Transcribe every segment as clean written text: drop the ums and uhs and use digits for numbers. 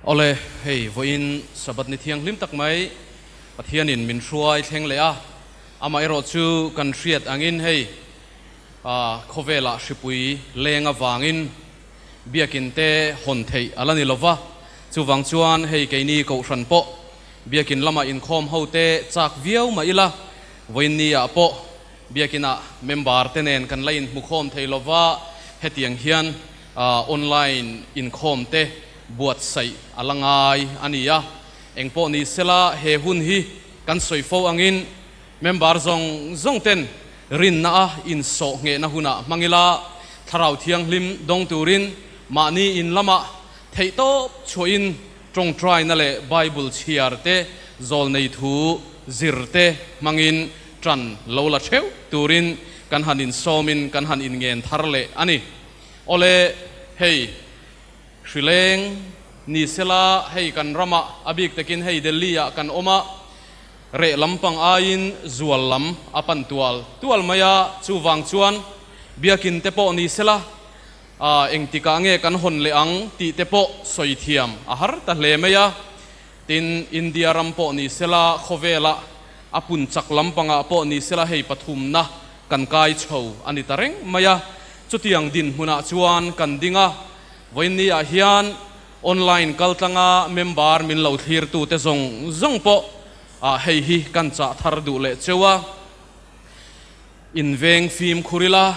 Awle, hei vawiin Sabbath ni thianghlim tak mai Pathianin min hruai thleng leh a, amaherawh chu kan hriat angin hei khawvelah hripui leng avangin Biakin te hawn theih a la ni lova, chuvang chuan hei keini Kohhran pawh Biakin lama inkhawm ho te chak viau mah ila, vawiin ni ah pawh Biakinah member te nen kan la inhmukhawm thei lova, hetiang hian online inkhawm te buatsaih a la ngai a ni a. Engpawh ni sela he hun hi kan sawi fo angin member zawng zawng ten rinna a insawh nghehna hunah hmang ila, Thlarau Thianghlim dawng turin mahni in lamah theihtawp chhuahin Tawngtaina leh Bible chhiar te, zawlnei thu zir te hmangin tan lo la theuh turin kan han insawmin kan han inngen thar leh a ni. Awle, hei hrileng ni sela hei kan ramah a bik takin hei Delhi-ah kan awm a, reh lampang aiin zual lam a pan tual tual mai a, chuvang chuan biakin te pawh ni sela A, engtikah nge kan hawn leh ang tih te pawh sawi thiam a har ta hle mai a. Tin, India ram pawh ni sela, khawvela a pun chak lampangah pawh ni sela hei pathumna kan kai chho a ni ta reng mai a. Chutiang dinhmunah chuan kan ding a, vawiinniah hian online kaltlanga member min lo thlirtute zawng zawng pawh hei hi kan chah thar duh leh cheu a. In veng fimkhur ila,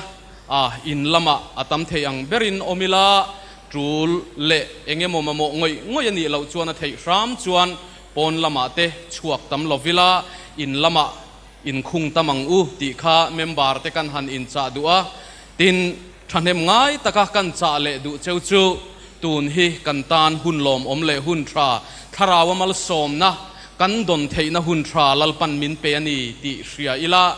a in lamah a tam thei ang berin awm ila, tul leh eng emaw mamawh ngawih ngawih a nih loh chuan a theih hram chuan pawn lamah te chhuak tam lo ila, in lamah inkhung tam ang u tih kha member te kan han inchah duh a. Tin, thahnem ngai taka kan chah leh duh cheu chu tun hi kan tan hun lawmawm leh hun tha, thlarau a malsawmna kan dawn theihna hun tha Lalpan min pe a ni tih hria ila,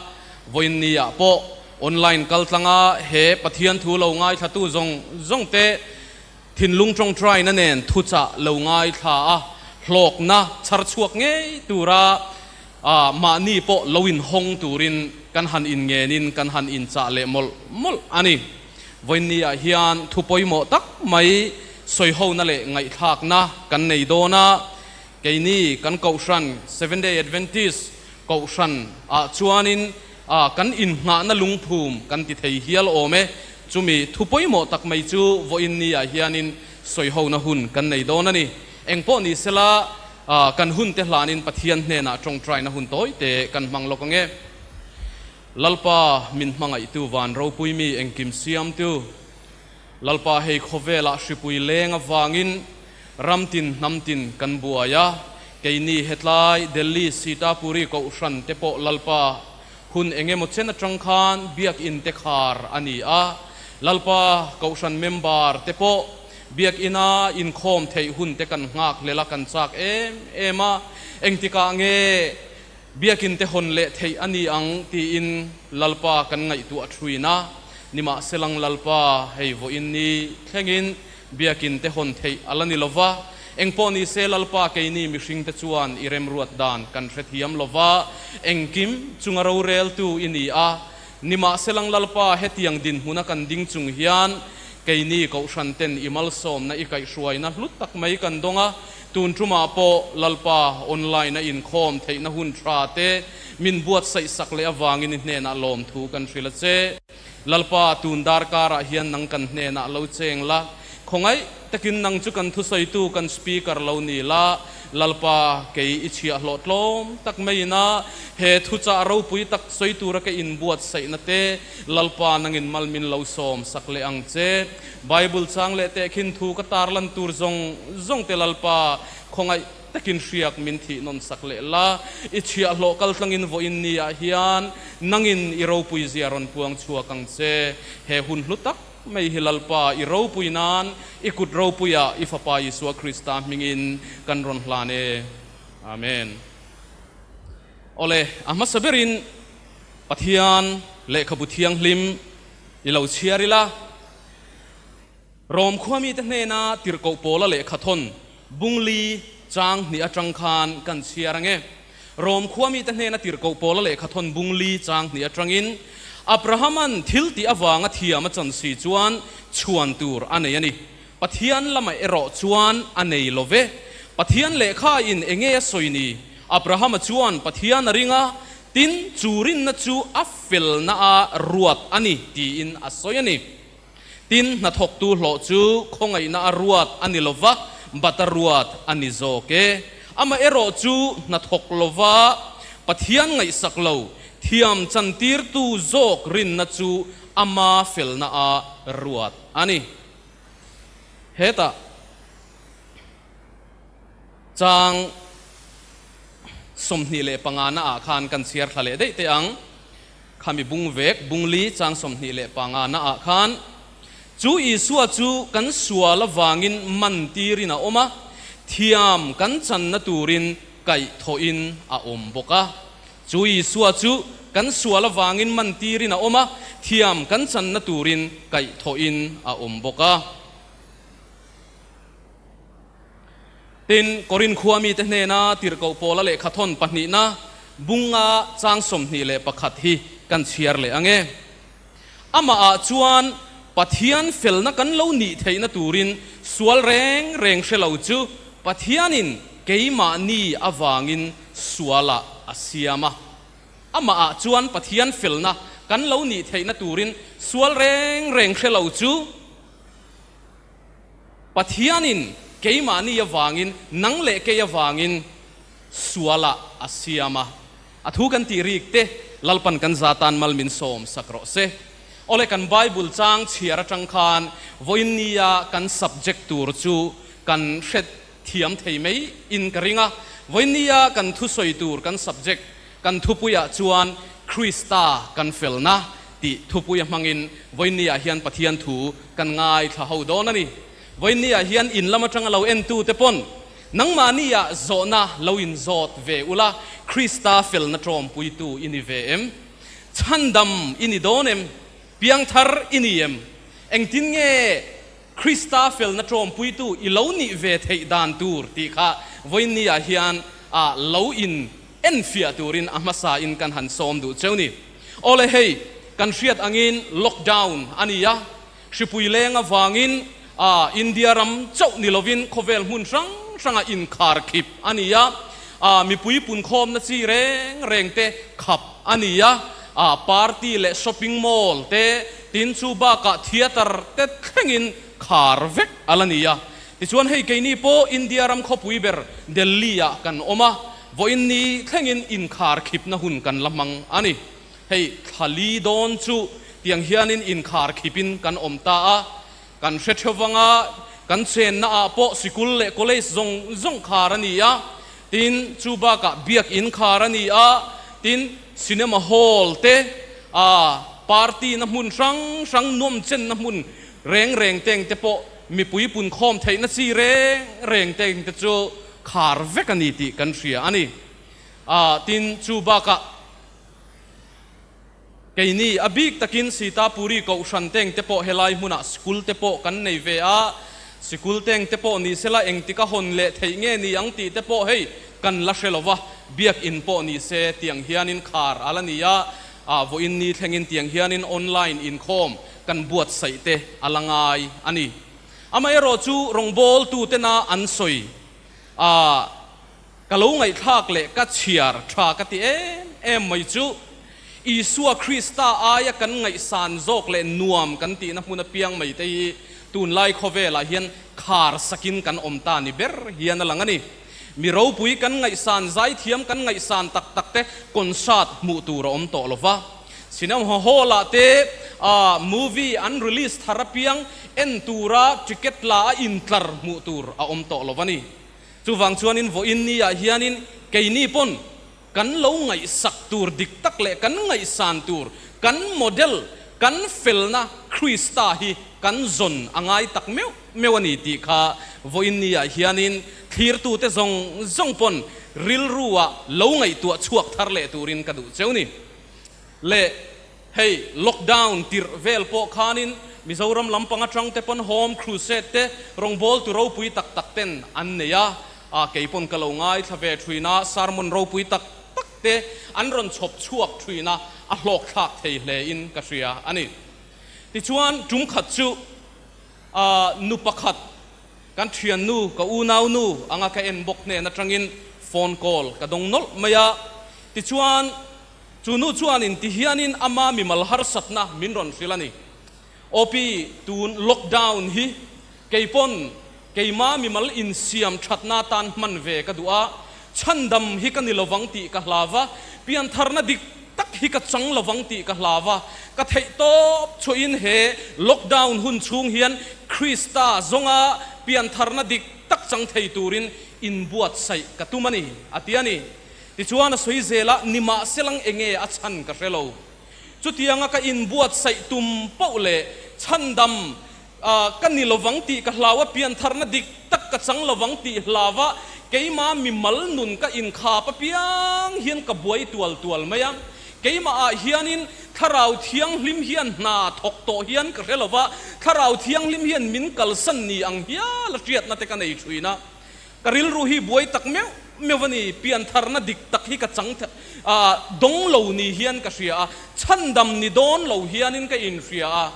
Vawiinni ah pawh online kal tlanga he Pathian thu lo ngaithlatu zawng zawng te thinlung tawngtaina nen thuchah lo ngaithla a, hlawkna chhar chhuak ngei tura mahni pawh lo inhawng turin kan han inngenin kan han inchah leh mawlh mawlh a ni. Vawiinni ah hian thu pawimawh tak mai sawihona leh ngaihthlakna kan nei dawn a, Keini kan Kohhran, Seventh Day Adventist Kohhran, ah chuanin kan innghahna lungphum kan ti thei hial awm e. Chumi thu pawimawh tak mai chu vawiin ni ah hianin sawihona hun kan nei dawn a ni. Engpawh ni sela kan hun te hlanin Pathian hnenah tawngtaina hun tawi te kan hmang lawk ang e. Lalpa min hmangaihtu van ropui mi engkim siamtu. Lalpa hei khawvelah hripui leng avangin ram tin hnam tin kan buai a, keini hetlai Delhi Sitapuri Kohhran te pawh Lalpa hun engemaw chen atang khan Biakin te khar a ni a, Lalpa Kohhran member te pawh Biakina inkhawm theih hun te kan nghak hlel a kan chak em em a, engtikah nge Biakin te hawn leh theih a ni ang tiin Lalpa kan ngaihtuah thuin a, nimahselang Lalpa hei vawiin ni thlengin Biakin te hawn theih a la ni lo va, engpawh ni se Lalpa keini mihring te chuan i remruat dan kan hrethiam lo va, engkim chunga roreltu i ni a, nimahselang Lalpa hetiang dinhmuna kan ding chung hian keini Kohhran ten i malsawmna i kaihhruaina hlu tak mai kan dawng a, Tun tumah pawh Lalpa online a inkhawm theihna hun tha te min buatsaih sak leh avangin i hnenah lawmthu kan hrilh a che. Lalpa, tun darkarah hian nang kan hnenah lo cheng la, khawngaih takin nang chu kan thusawitu kan speaker lo ni la, Lalpa, kei i chhiahhlawh tlawm tak maiin a he thuchah ropui tak sawi tura ka inbuatsaihna te Lalpa nangin mal min lo sawm sak leh ang che. Bible chang leh tehkhin thu ka tarlan tur zawng zawng te Lalpa khawngaih takin hriak min thih nawn sak leh la, i chhiahhlawh kal tlangin vawiin ni ah hian nangin i ropui zia rawn puang chhuak ang che. He hun hlu tak mai hi Lalpa i ropui nan i kut ropuiah i Fapa Isua Krista hmingin kan rawn hlan e. Amen. Awle, a hmasa berin Pathian lehkhabu thianghlim i lo chhiar ila. Rom khua mite hnena tirhkoh pawla lehkha thawn Bungli chang hnih atang khan kan chhiar ange. Rom khua mite hnena tirhkoh pawla lehkha thawn Bungli chang hnih atangin Abrahaman thil tih avanga thiam a chan si chuan chhuan tur a nei a ni. Pathian lamah erawh chuan a nei lo ve. Pathian lehkha in enge a sawi ni? Abrahama chuan Pathian a ring a, tin, chu rinna chu a felna a ruat a ni tiin a sawi a ni. Tin, hnathawktu hlawh chu khawngaihna a ruat a ni lo va, bat a ruat a ni zawk e. Amaherawh chu hnathawk lo va, Pathian ngaihsak lo, thiam chantirtu zawk rinna chu ama felna a ruat a ni. Hetah chang 25 na ah khan kan chhiar thla leh daih teh ang. Khami bung vek, bung li chang 25 na ah khan, Chu Isua chu kan sual avangin man tirin a awm a, thiam kan channa turin kaih thawhin a awm bawk a. Chu Isua chu kan sual avangin man tirin a awm a, thiam kan channa turin kaih thawhin a awm bawk a. Tin, Korin khua mite hnena tirhkoh Paula lehkhathawn pahnihna bunga chang 21 hi kan chhiar leh ang e. Amahah chuan Pathian felna kan lo nih theihna turin sual reng reng hre lo chu Pathianin keimahni avangin sualah a siam a. Amahah chuan Pathian felna kan lo nih theihna turin sual reng reng hre lo chu Pathianin keimahni avangin, nang leh kei avangin sualah a siam a. A thu kan tih rik te Lalpan kan za tan mal min sawm sak rawh se. Awle kan Bible chang chhiar atang khan vawiin nia kan subject tur chu kan hre thiam thei mai in ka ring a. Vawiin nia kan thusawi tur kan subject Kan thupuiah chuan Krista kan felna tih thupuia hmangin vawiinniah hian Pathian thu kan ngaithla ho dawn a ni. Vawiinniah hian in lam atanga lo entute pawn nangmahniah zawhna lo inzawt ve ula, Krista felna tawmpuitu i ni ve em? Chhandam i ni dawn em? Piangthar i ni em? Engtin nge Krista felna tawmpuitu i lo nih ve theih dan tur tih kha vawiinniah hian lo in Enfiah turin a hmasa in kan han sawm duh cheu ni. Awle hei, kan hriat angin lockdown a ni a, hripui leng avangin ah India ram chauh ni lovin khawvel hmun hrang hranga inkhar khip a ni a, ah mipui punkhawmna chi reng reng te khap a ni a, ah party leh shopping mall te tin chu bakah theatre te thlengin khar vek a la ni a. Tichuan hei keini pawh India ram khawpui ber Delhi ah kan awm a, vawiin ni thlengin inkhar khipna hun kan la hmang a ni. Hei thla li dawn chu tiang hianin inkhar khipin kan awm ta a, kan hre theu vang a, kan chenna ah pawh sikul leh college zawng zawng khar a ni a, tin chu bakah biakin khar a ni a, tin cinema hall te, ah party na hmun hrang hrang nuam chenna hmun reng reng teng te pawh Mipui punkhawm theihna chi reng reng te te chu khar vek a ni tih kan hria a ni. A, tin, chu bakah keini a bik takin Sitapuri Kohhran teng te pawh helai hmunah sikul te pawh kan nei ve a, sikul teng te pawh ni sela engtika hawn leh theih nge ni ang tih te pawh hei kan la hre lo va, biakin pawh ni se tiang hianin khar a la ni a, a, vawiin ni thlengin tiang hianin online inkhawm kan buatsaih te a la ngai a ni. Amaherawh chu rawngbawltutena an sawi a, ka lo ngaihthlak leh ka chhiar tha ka ti em em mai chu, Isua Krista aia kan ngaihsan zawk leh nuam kan tihna hmun apiang mai te hi tunlai khawvelah hian khar sakin kan awm ta ni ber hian a lang a ni. Mi ropui kan ngaihsan, zaithiam kan ngaihsan tak tak te concert hmuh tur a awm tawh lo va. Cinema hall ah te movie an release thar apiang en tura ticket la a intlar hmuh tur a awm tawh lo a ni. Chuvang chuanin vawiin ni ah hianin keini pawn kan lo ngaihsak tur dik tak leh kan ngaihsan tur, kan model, kan felna Krista hi kan zawn a ngai tak meuh meuh a ni tih kha vawiin ni ah hianin thlirtute zawng zawng pawn rilru ah lo ngaihtuah chhuak thar leh turin ka duh cheu ni. Leh hei lockdown tirh vel pawh khanin Mizoram lampang atang te pawn home crusade te rawngbawltu ropui tak tak ten an nei a, a kei pawn ka lo ngaithla ve thin a, sermon ropui tak tak te an rawn chhawp chhuak thin a, a hlawkthlak thei hle in ka hria a ni. Tichuan tum khat chu nu pakhat. Kan thiannu, ka unaunu anga ka en bawk hnen atangin phone call ka dawng nawlh mai a. Tichuan, chu nu chuanin tihianin ama mimal harsatna min rawn hrilh a ni. OP, tun lockdown hi keipawn keima mimal insiam thatna tan hman ve ka duh a, chhandam hi ka ni lovang tih ka hlau va, piantharna dik tak hi ka chang lovang tih ka hlau va, ka theih tawp chhuahin he lockdown hun chhung hian Krista zawnga piantharna dik tak chang thei turin inbuatsaih ka tum a ni, a ti a ni. Tichuan a sawi zel a, nimahselang enge a chhan ka hre lo. Chutianga ka inbuatsaih tum poh leh chhandam ka ni lovang tih ka hlau a, piantharna dik tak ka chang lovang tih hlau a, keimah mimal nun ka inkhap apiang hian ka buai tual tual mai a. Keimahah hianin Thlarau Thianghlim hian hna thawk tawh hian ka hre lo va, Thlarau Thianghlim hian min kalsan ni ang hial a hriatna te ka nei thin a. Ka rilru hi buai tak meuh meuh a ni, piantharna dik tak hi ka chang dawng lo ni hian ka hria a, chhandam ni dawn lo hianin ka inhria a.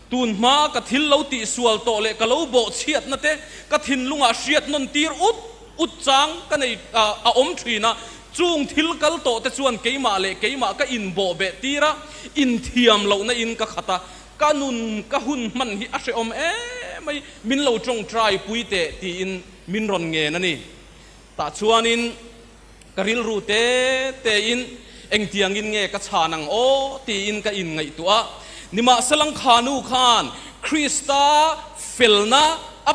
Tun hma ka thil lo tihsual tawh leh ka lo bawhchhiatna te ka thinlungah hriat nawn tir ut ut chang ka nei a awm thin a, chung thil kal tawh te chuan keimah leh keimah ka inbawh beh tir a, inthiam lohna in ka khat a, ka nun ka hun hman hi a hrehawm em mai, min lo tawngtai pui teh tiin min rawn ngen a ni. Tah chuanin ka rilru te tein engtiangin nge ka chhan ang aw tiin ka inngaihtuah a. Nimahselang khanu khan Krista felna a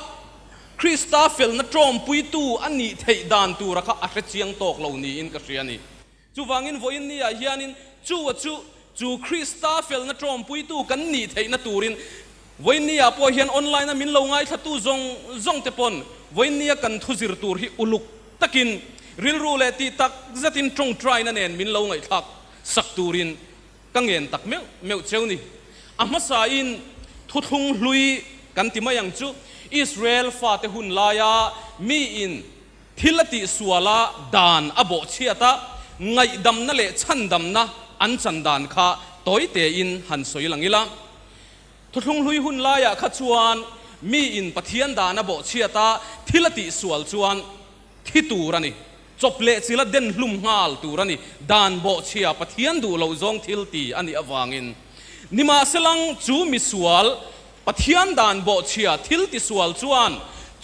Krista felna tawmpuitu a nih theih dan tura kha a hre chiang tawk lo niin ka hria a ni. Chuvangin vawiin niah hianin chu a chu chu Krista felna tawmpuitu kan nih theihna turin vawiin niah pawh hian online a min lo ngaithlatu zawng zawng te pawn vawiin nia kan thu zir tur hi uluk takin rilru leh tih tak zetin tawngtaina nen min lo ngaihthlak sak turin ka ngen tak meuh meuh cheu ni. A hmasain thuthlung hlui kan ti mai ang chu Israel fate hun laia miin Thil a tihsual a, dan a bawhchhiat a, ngaihdamna leh chhandamna an chan dan kha tawi tein han sawi lang ila. Thuthlunghlui hun laiah kha chuan miin Pathian dan a bawhchhiat a, thil a tihsual chuan thi tur a ni. Chawp leh chila den hlum nghal tur a ni. Dan bawhchhia Pathian duh loh zawng thil ti a nih avangin. Nimahselang chu misual Pathian dan bawhchhia thil tisual chuan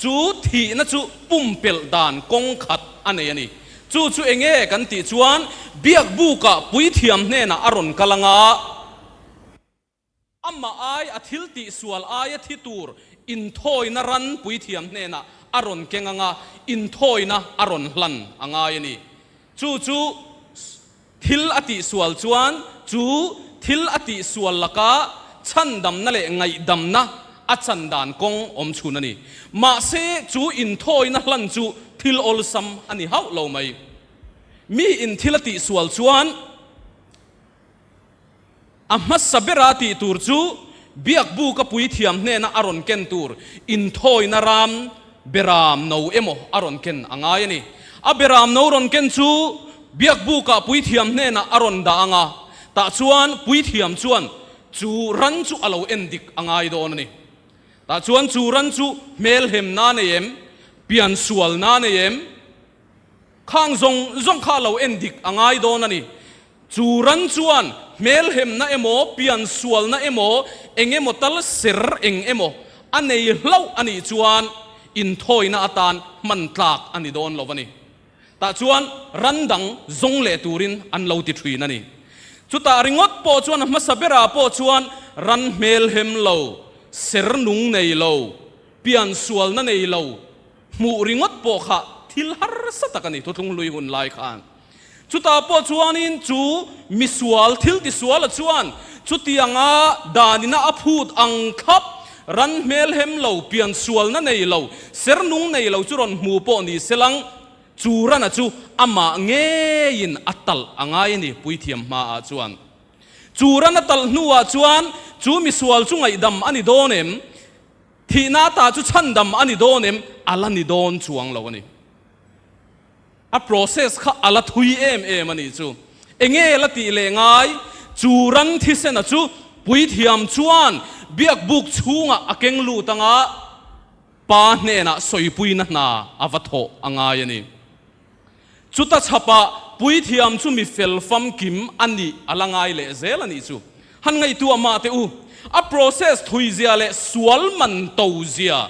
chu thihna chu pumpelh dan kawng khat a nei a ni. Chu chu enge kan tih chuan biakbukah puithiam hnenah a rawn kal anga amah ai a thil tihsual aia thi tur inthawina ran puithiam hnenah a rawn keng anga inthawina a rawn hlan a ngai a ni. Chu chu Thil a tihsual chuan chu thil a tihsual laka chhandamna leh ngaihdamna a chan dan kawng awm chhun a ni. Mahse, chu inthawina hlan chu thil awlsam a ni hauh lo mai. Miin thil a tihsual chuan a hmasa bera tih tur chu biakbuka puithiam hnena a rawn ken tur inthawina ram beram no emaw a rawn ken a ngai a ni. A beram no rawn ken chu biakbuka puithiam hnenah a rawn dah ang a, tah chuan puithiam chuan chu ran chu a lo en dik a ngai dawn a ni. Tah chuan chu ran chu hmelhemna a nei em? Piansualna a nei em? Khang zawng zawng kha lo en dik a ngai dawn a ni. Chu ran chuan hmelhemna emaw, piansualna emaw, eng emaw tal ser eng emaw a nei hlauh a nih chuan inthawina atan hman tlak a ni dawn lo a ni. Tah chuan ran dang zawng leh turin an lo ti thin a ni. Chutah ringawt pawh chuan a hmasa berah pawh chuan ran hmelhem lo, ser nung nei lo, piansualna nei lo, Hmuh ringawt pawh kha thil harsa tak a ni, thuthlung hlui hun lai khan. Chutah pawh chuanin chu misual thil tisuala chuan chutianga danina a phut ang thlap, ran hmelhem lo, piansualna nei lo, sernung nei lo chu rawn hmu pawh ni selang, chu rana chu amah ngeiin a talh a ngai a ni, puithiam hmaah chuan. Chu ran a talh hnuah chuan chu misual chu ngaihdam a ni dawn em? Thihna ata chu chhandam a ni dawn em? A la ni dawn chuang lo a ni. A process kha a la thui em em a nih chu. Enge la tih leh ngai? Chu ran thisena chu puithiam chuan biakbuk chhungah a keng lut anga. Pa hnenah sawipuina hna a va thawh a ngai a ni. Chuta chhapah puithiam chu mi fel famkim a nih a la ngai leh zel a nih chu. Han ngaihtuah mah teh u, a process thuizia leh sual man to zia,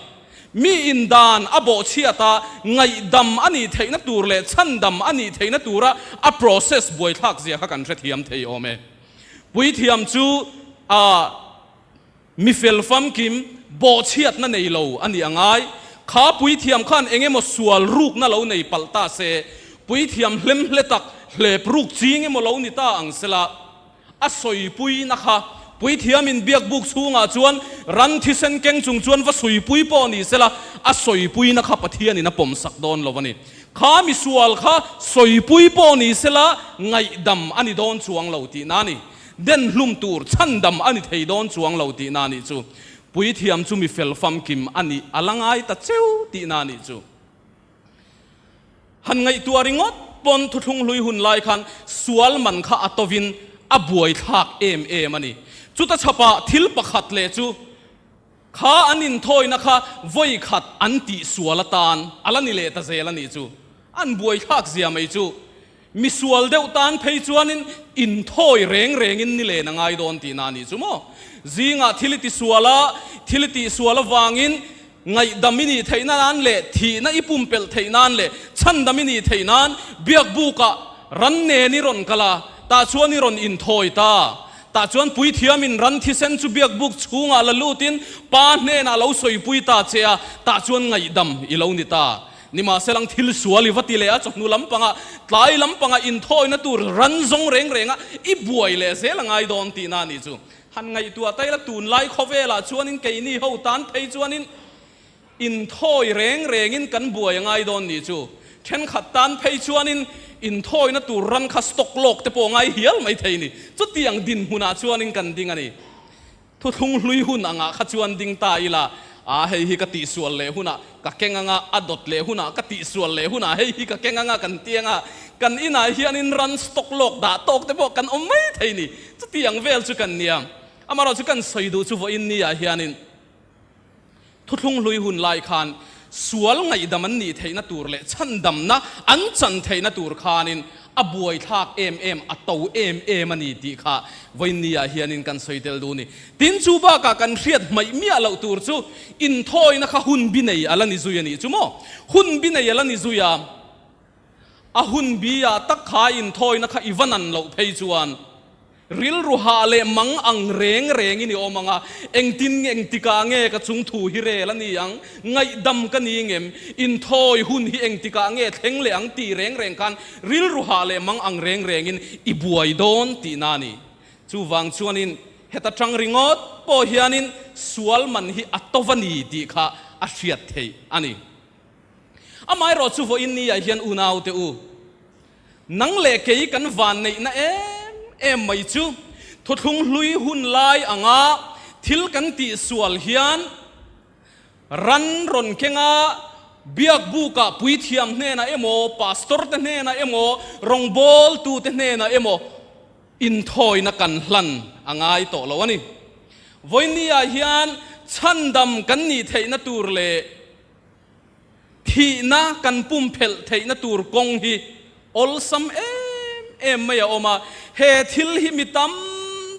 mi indan a bawhchhiat a, ngaihdam a nih theihna tur leh chhandam a nih theihna tura a process buaithlak zia kha kan hrethiam thei awm e. Puithiam chu a. Mi fel famkim, bawhchhiatna nei lo a nih a ngai. Kha puithiam khan eng emaw sual rukna lo nei palh ta se, puithiam hlemhle tak hlep ruk ching emaw lo ni ta ang sela, a sawipuina kha puithiamin biakbuk chhungah chuan ran thisen keng chung chuan va suipui pawh ni sela, a sawipuina kha Pathianin a pawmsak dawn lo a ni. Kha mi sual kha sawipui pawh ni sela ngaihdam a ni dawn chuang lo tihna a ni. Den hlum tur chhandam a ni thei dawn chuang lo tihna a nih chu. Puithiam chu mi fel famkim a nih a la ngai ta cheu tihna a nih chu. Han ngaihtuah ringawt pawn thuthlung hlui hun lai khan sual man kha a tovin a buaithlak em em a ni. Chuta chhapah thil pakhat leh chu kha an inthawina kha vawi khat an tihsual atan a la ni leh ta zel a nih chu. An buaithlak zia mai chu. Misual deuh tan phei chuanin inthawi reng rengin ni len a ngai dawn tihna a nih chu maw? Zingah thil i tisual a, thil i tihsual avangin ngaihdam i nih theih nan leh thihna i pumpelh theih nan leh chhandam i nih theih nan biakbukah ran nen i rawn kal a, tah chuan i rawn inthawi ta. Tah chuan puithiamin ran thisen chu biakbuk chhungah la lutin Pa hnenah lo sawipui ta che a, tah chuan ngaihdam i lo ni ta. Nimahselang thil sual i va ti leh a, chawhnu lampangah, tlai lampangah inthawina tur ran zawng reng renga i buai leh zel a ngai dawn tihna a nih chu. Han ngaihtuah ta ila tunlai khawvelah chuanin keini ho tan phei chuanin inthawi reng rengin kan buai a ngai dawn nih chu. Thenkhat tan phei chuanin inthawina tur ran kha stock lawk te pawh a ngai hial mai thei ni. Chutiang dinhmunah chuanin kan ding a ni. Thuthlung hlui hun angah kha chuan ding ta ila, a hei hi ka tihsual leh hunah ka keng anga, a dawt leh hunah ka tihsual leh hunah hei hi ka keng anga kan ti anga, kan inah hianin ran stock lawk dah tawk te pawh kan awm mai thei ni. Chuti ang vel chu kan nia. Amaherawhchu kan sawi duh chu vawiin niah hianin Thuthlung hlui hun lai khan sual ngaihdam an nih theihna tur leh chhandamna an chan theihna tur khanin a buaithlak em em, a to em em a ni tih kha vawiinniah hianin kan sawi tel duh a ni. Tin, chu bakah kan hriat hmaih miah loh tur chu inthawina kha hun bi nei a la ni zui a nih chu maw? Hun bi nei a la ni zui a, a hun bi-ah tak kha inthawina kha i va nan loh phei chuan, Rilru hah leh mang ang reng rengin i awm ang a, engtin nge engtikah nge ka chung thu hi rel a ni ang, ngaihdam ka ni ngem, inthawi hun hi engtikah nge thleng leh ang tih reng reng khan rilru hah leh mang ang reng rengin i buai dawn tihna a ni. Chuvang chuanin heta tang ringawt pawh hianin sual man hi a to va ni tih kha a hriat theih a ni. Amaherawh chu vawiin niah hian unaute u, Nang leh kei kan vanneihna em em mai chu thuthlung hlui hun lai anga thil kan tihsual hian ran rawn kenga biakbukah puithiam hnenah emaw, pastor te hnenah emaw, rawngbawltute hnenah emaw inthawina kan hlan a ngai tawh lo a ni. Vawinia hian chhandam kan nih theihna tur leh Thihna kan pumphelh theihna tur kawng hi awlsam em em mai a awm a, he thil hi mi tam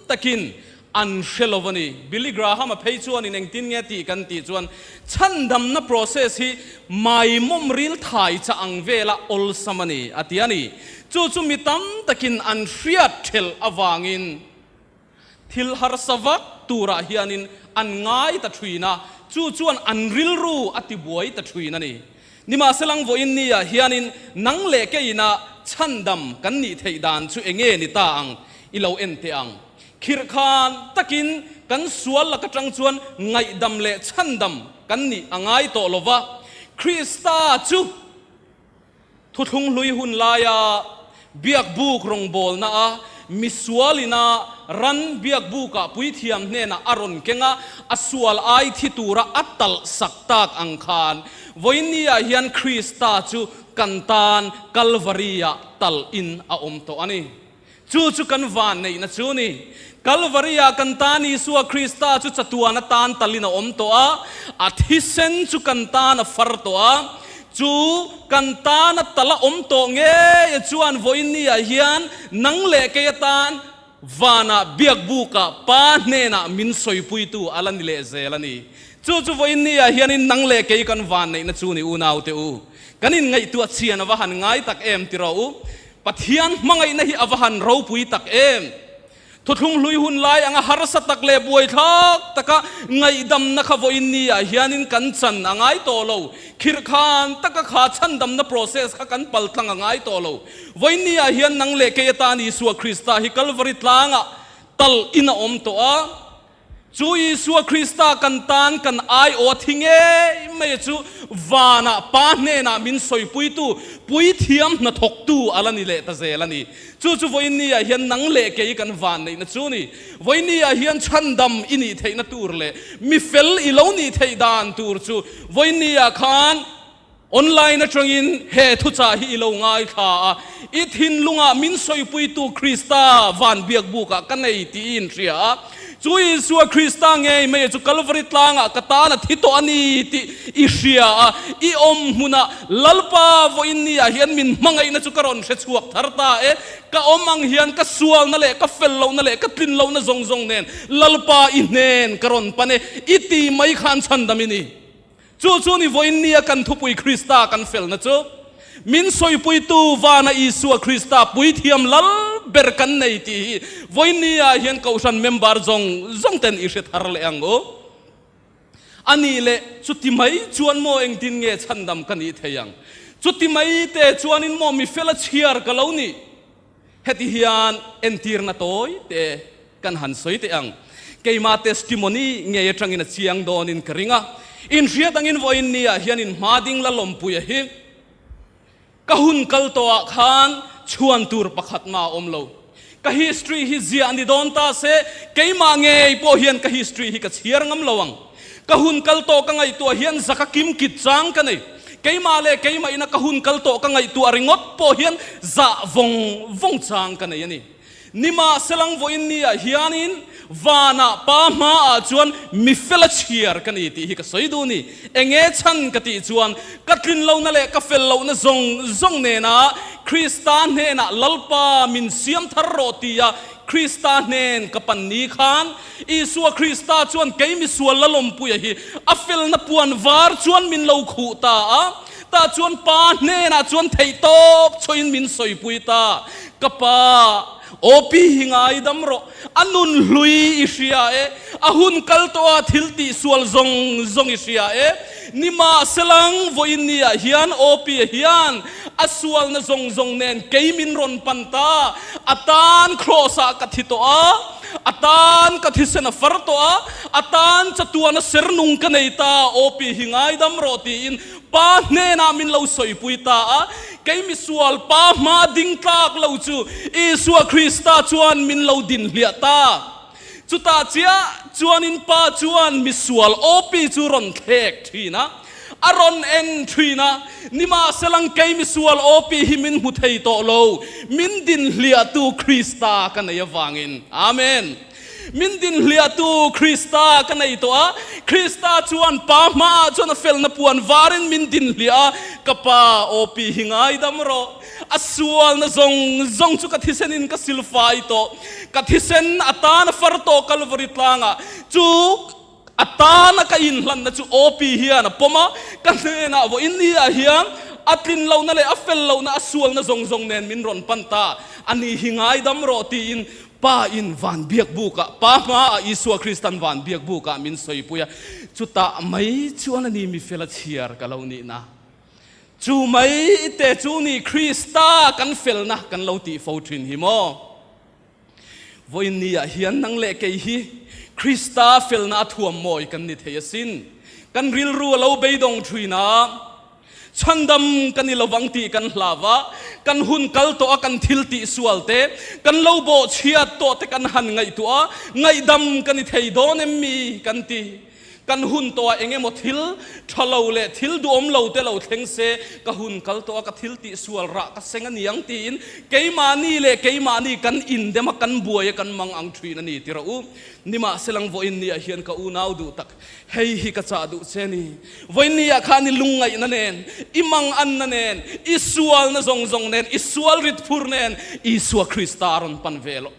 takin an hre lo a ni. Billy Graham-a phei chuanin engtin nge tih kan tih chuan chhandamna process hi maimawm ril thai chah ang vela awlsam a ni a ti a ni. Chu chu mi tam takin an hriat thelh avangin Thil harsa vak turah hianin an ngai ta thin a, chu chuan an rilru a tibuai ta thin a ni. Nimahselang vawiin niah hianin nang leh keina chhandam kan nih theih dan chu enge ni ta ang i lo en teh ang. Khirh khan takin kan sual lak atang chuan ngaihdam leh chhandam kan nih a ngai tawh lo va, Krista chu Thuthlung hlui hun laia biakbuk rawngbawlna a misual ina ran biakbukah puithiam hnenah a rawn keng a, a sual ai thi tura a talh sak tak ang khan vawiinniah hian Krista chu kan tan Kalvari-ah talh in a awm tawh a ni. Chu chu kan vanneihna chu ni. Kalvari-ah kan tan Isua Krista chu chatuan atan talin a awm tawh a, a thisen chu kan tan a far tawh a. Chu kan tana tal a awm tawh ngei chuan vawiinniah hian nang leh kei atan vanah biakbukah Pa hnenah min sawipuitu a la ni leh zel a ni. Chu chu vawiinniah hianin nang leh kei kan vanneihna chu ni unaute u. Kan inngaihtuah chian a va han ngai tak em ti rawh u. Pathian hmangaihna hi a va han ropui tak em! Thuthlung hlui hun lai anga harsa tak leh buaithlak taka ngaihdamna kha vawiin ni ah hianin kan chan a ngai tawh lo. Khirhkhan taka kha chhandamna process kha kan pal tlang a ngai tawh lo. Vawiin ni ah hian nang leh kei atan Isua Krista hi Kalvari tlangah tal in a awm tawh a. Chu Isua Krista kan tan kan aiawh a thi ngei mai a chu vanah Pa hnenah min sawipuitu, puithiam hnathawktu a la ni leh ta zel a ni. Chu chu vawiinni ah hian nang leh kei kan van neihna chu ni. Vawiinni ah hian chhandam i nih theihna tur leh mi fel i lo nih theih dan tur chu vawiinni ah khan Online atangin he thuchah hi i lo ngaithla a, i thinlungah min sawipuitu Krista van biakbukah ka nei tih i inhria a. Chu Isua Krista ngei mai chu Kalvari tlangah ka tan a thi tawh a ni tih i hria a, i awm hmunah Lalpa vawiin niah hian min hmangaihna chu ka rawn hre chhuak thar ta e. Ka awm ang hian ka sualna leh ka fel lohna leh ka tlin lohna zawng zawng nen Lalpa i hnen ka rawn pan e, i ti mai khan chhandam i ni. Chu chu ni vawiin nia kan thupui Krista kan felna chu min sawipuitu vana Isua Krista puithiam lal ber kan nei tih hi vawiin nia hian kohhran member zawng zawng ten i hre thar leh ang u. A nih leh chuti mai chuan maw engtin nge chhandam ka nih thei ang? Chuti mai te chuanin maw mi fela chhiar ka lo nih? Heti hian entirna tawi te kan han sawi teh ang. Keima testimony ngei atangin a chiang dawnin ka ring a. Inhriat angin vawiin niah hian in hma ding la lawmpuia hi ka hun kal tawhah khan chhuan tur pakhat mah a awm lo. Ka history hi ziah ni dawn ta se keimah ngei pawh hian ka history hi ka chhiar ngam lo ang. Ka hun kal tawh ka ngaihtuah hian zaka kim kit chang ka nei. Keimah leh keimah ina ka hun kal tawh ka ngaihtuah ringawt pawh hian zah vawng vawng chang ka nei a ni. Nimahselang vawiin niah hianin vanah pa hmaah chuan mi fela chhiar ka ni tih hi ka sawi duh ni. Enge chhan ka tih chuan ka tlin lohna leh ka fel lohna zawng zawng nena Krista hnenah Lalpa min siam thar rawh tia Krista hnen ka pan ni khan Isua Krista chuan kei misual la lawmpuia hi a felna puan var chuan min lo khuh ta a, tah chuan Pa hnenah chuan theihtawp chhuahin min sawipui ta. Ka Pa, aw pi hi ngaidam rawh, a nun hlui i hria e, a hun kal tawha thil tih sual zawng zawng i hria e, nimahselang vawiin niah hian aw pi hian a sualna zawng zawng nen kei min rawn pan ta, a tan kraws-ah ka thi tawh a, A tan ka thisen a far tawh a, a tan chatuan a ser nung ka nei ta, aw pi hi ngaidam rawh tiin pa hnenah min lo sawipui ta a. Kei misual pa hma ding tlak lo chu Isua Krista chuan min lo din hliah ta. Chutah chiah chuanin pa chuan misual aw pi chu rawn thlek thin a. A rawn en thin a, nimahselang kei misual OP hi min hmu thei tawh lo, min din hliahtu Krista ka nei avangin. Amen. Min din hliahtu Krista ka nei tawh a, Krista chuan Pa hmaah chuan a felna puan varin min din hliah a, ka Pa OP hi ngaidam rawh, a sualna zawng zawng chu ka thisenin ka silfai tawh, ka thisen atana far tawh Kalvari tlangah chu A tana ka inhlanna chu OP hian a pawm a, ka hnenah vawiin ni-ah hian a tlin lohna leh a fel lohna, a sualna zawng zawng nen min rawn pan ta a ni hi ngaidam rawh tiin Pa in van biak bukah, Pa hmaah Isua Kristan van biak bukah min sawipui a, chutah mai chuan a ni mi fela chhiar ka lo nihna. Chu mai te chu ni Krista kan felna kan lo tih fo thin hi maw? Vawiin niah hian nang leh kei hi Krista felna a thuam mawi kan ni thei asin. Kan rilru a lo beidawng thin a, chhandam kan i lovang tih kan hlau a, kan hun kal tawh a kan thil tih sual te, kan lo bawhchhiat tawh te kan han ngaihtuah a, ngaihdam kan i thei dawn em mi kan ti. Kan hun tawh ah eng emaw thil tha lo leh thil duhawm lo te lo thleng se, ka hun kal tawh a ka thil tih sual rah ka seng a niang tiin keimahni leh keimahni kan indem a kan buai a kan mang ang thin a ni ti rawh u. Nimahselang vawiin ni ah hian ka unau duh tak hei hi ka chah duh che ni. Vawiin ni ah khan i lungngaihna nen, i manganna nen, i sualna zawng zawng nen, i sual rit phur nen Isua Krista rawn pan ve loh.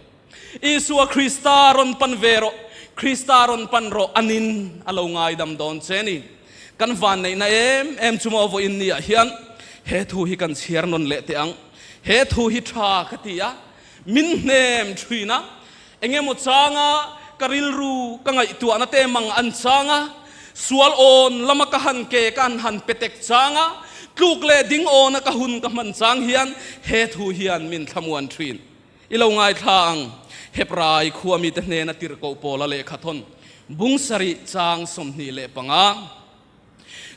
Isua Krista rawn pan ve rawh, Krista rawn pan rawh anin a lo ngaidam dawn che ni. Kan vanneihna em em chu maw vawiin ni ah hian he thu hi kan chhiar nawn leh teh ang. He thu hi tha ka ti a, min hnem thin a, engemaw changa ka rilru ka ngaihtuahna te mang an chang a, sual awn lama ka han ke ka an han pe tek chang a, tluk leh ding awna ka hun ka hman chang hian he thu hian min thlamuan thin. I lo ngaithla ang, Hebrai khua mite hnena tirhkoh Paula lehkha thawn bung sarih chang 25.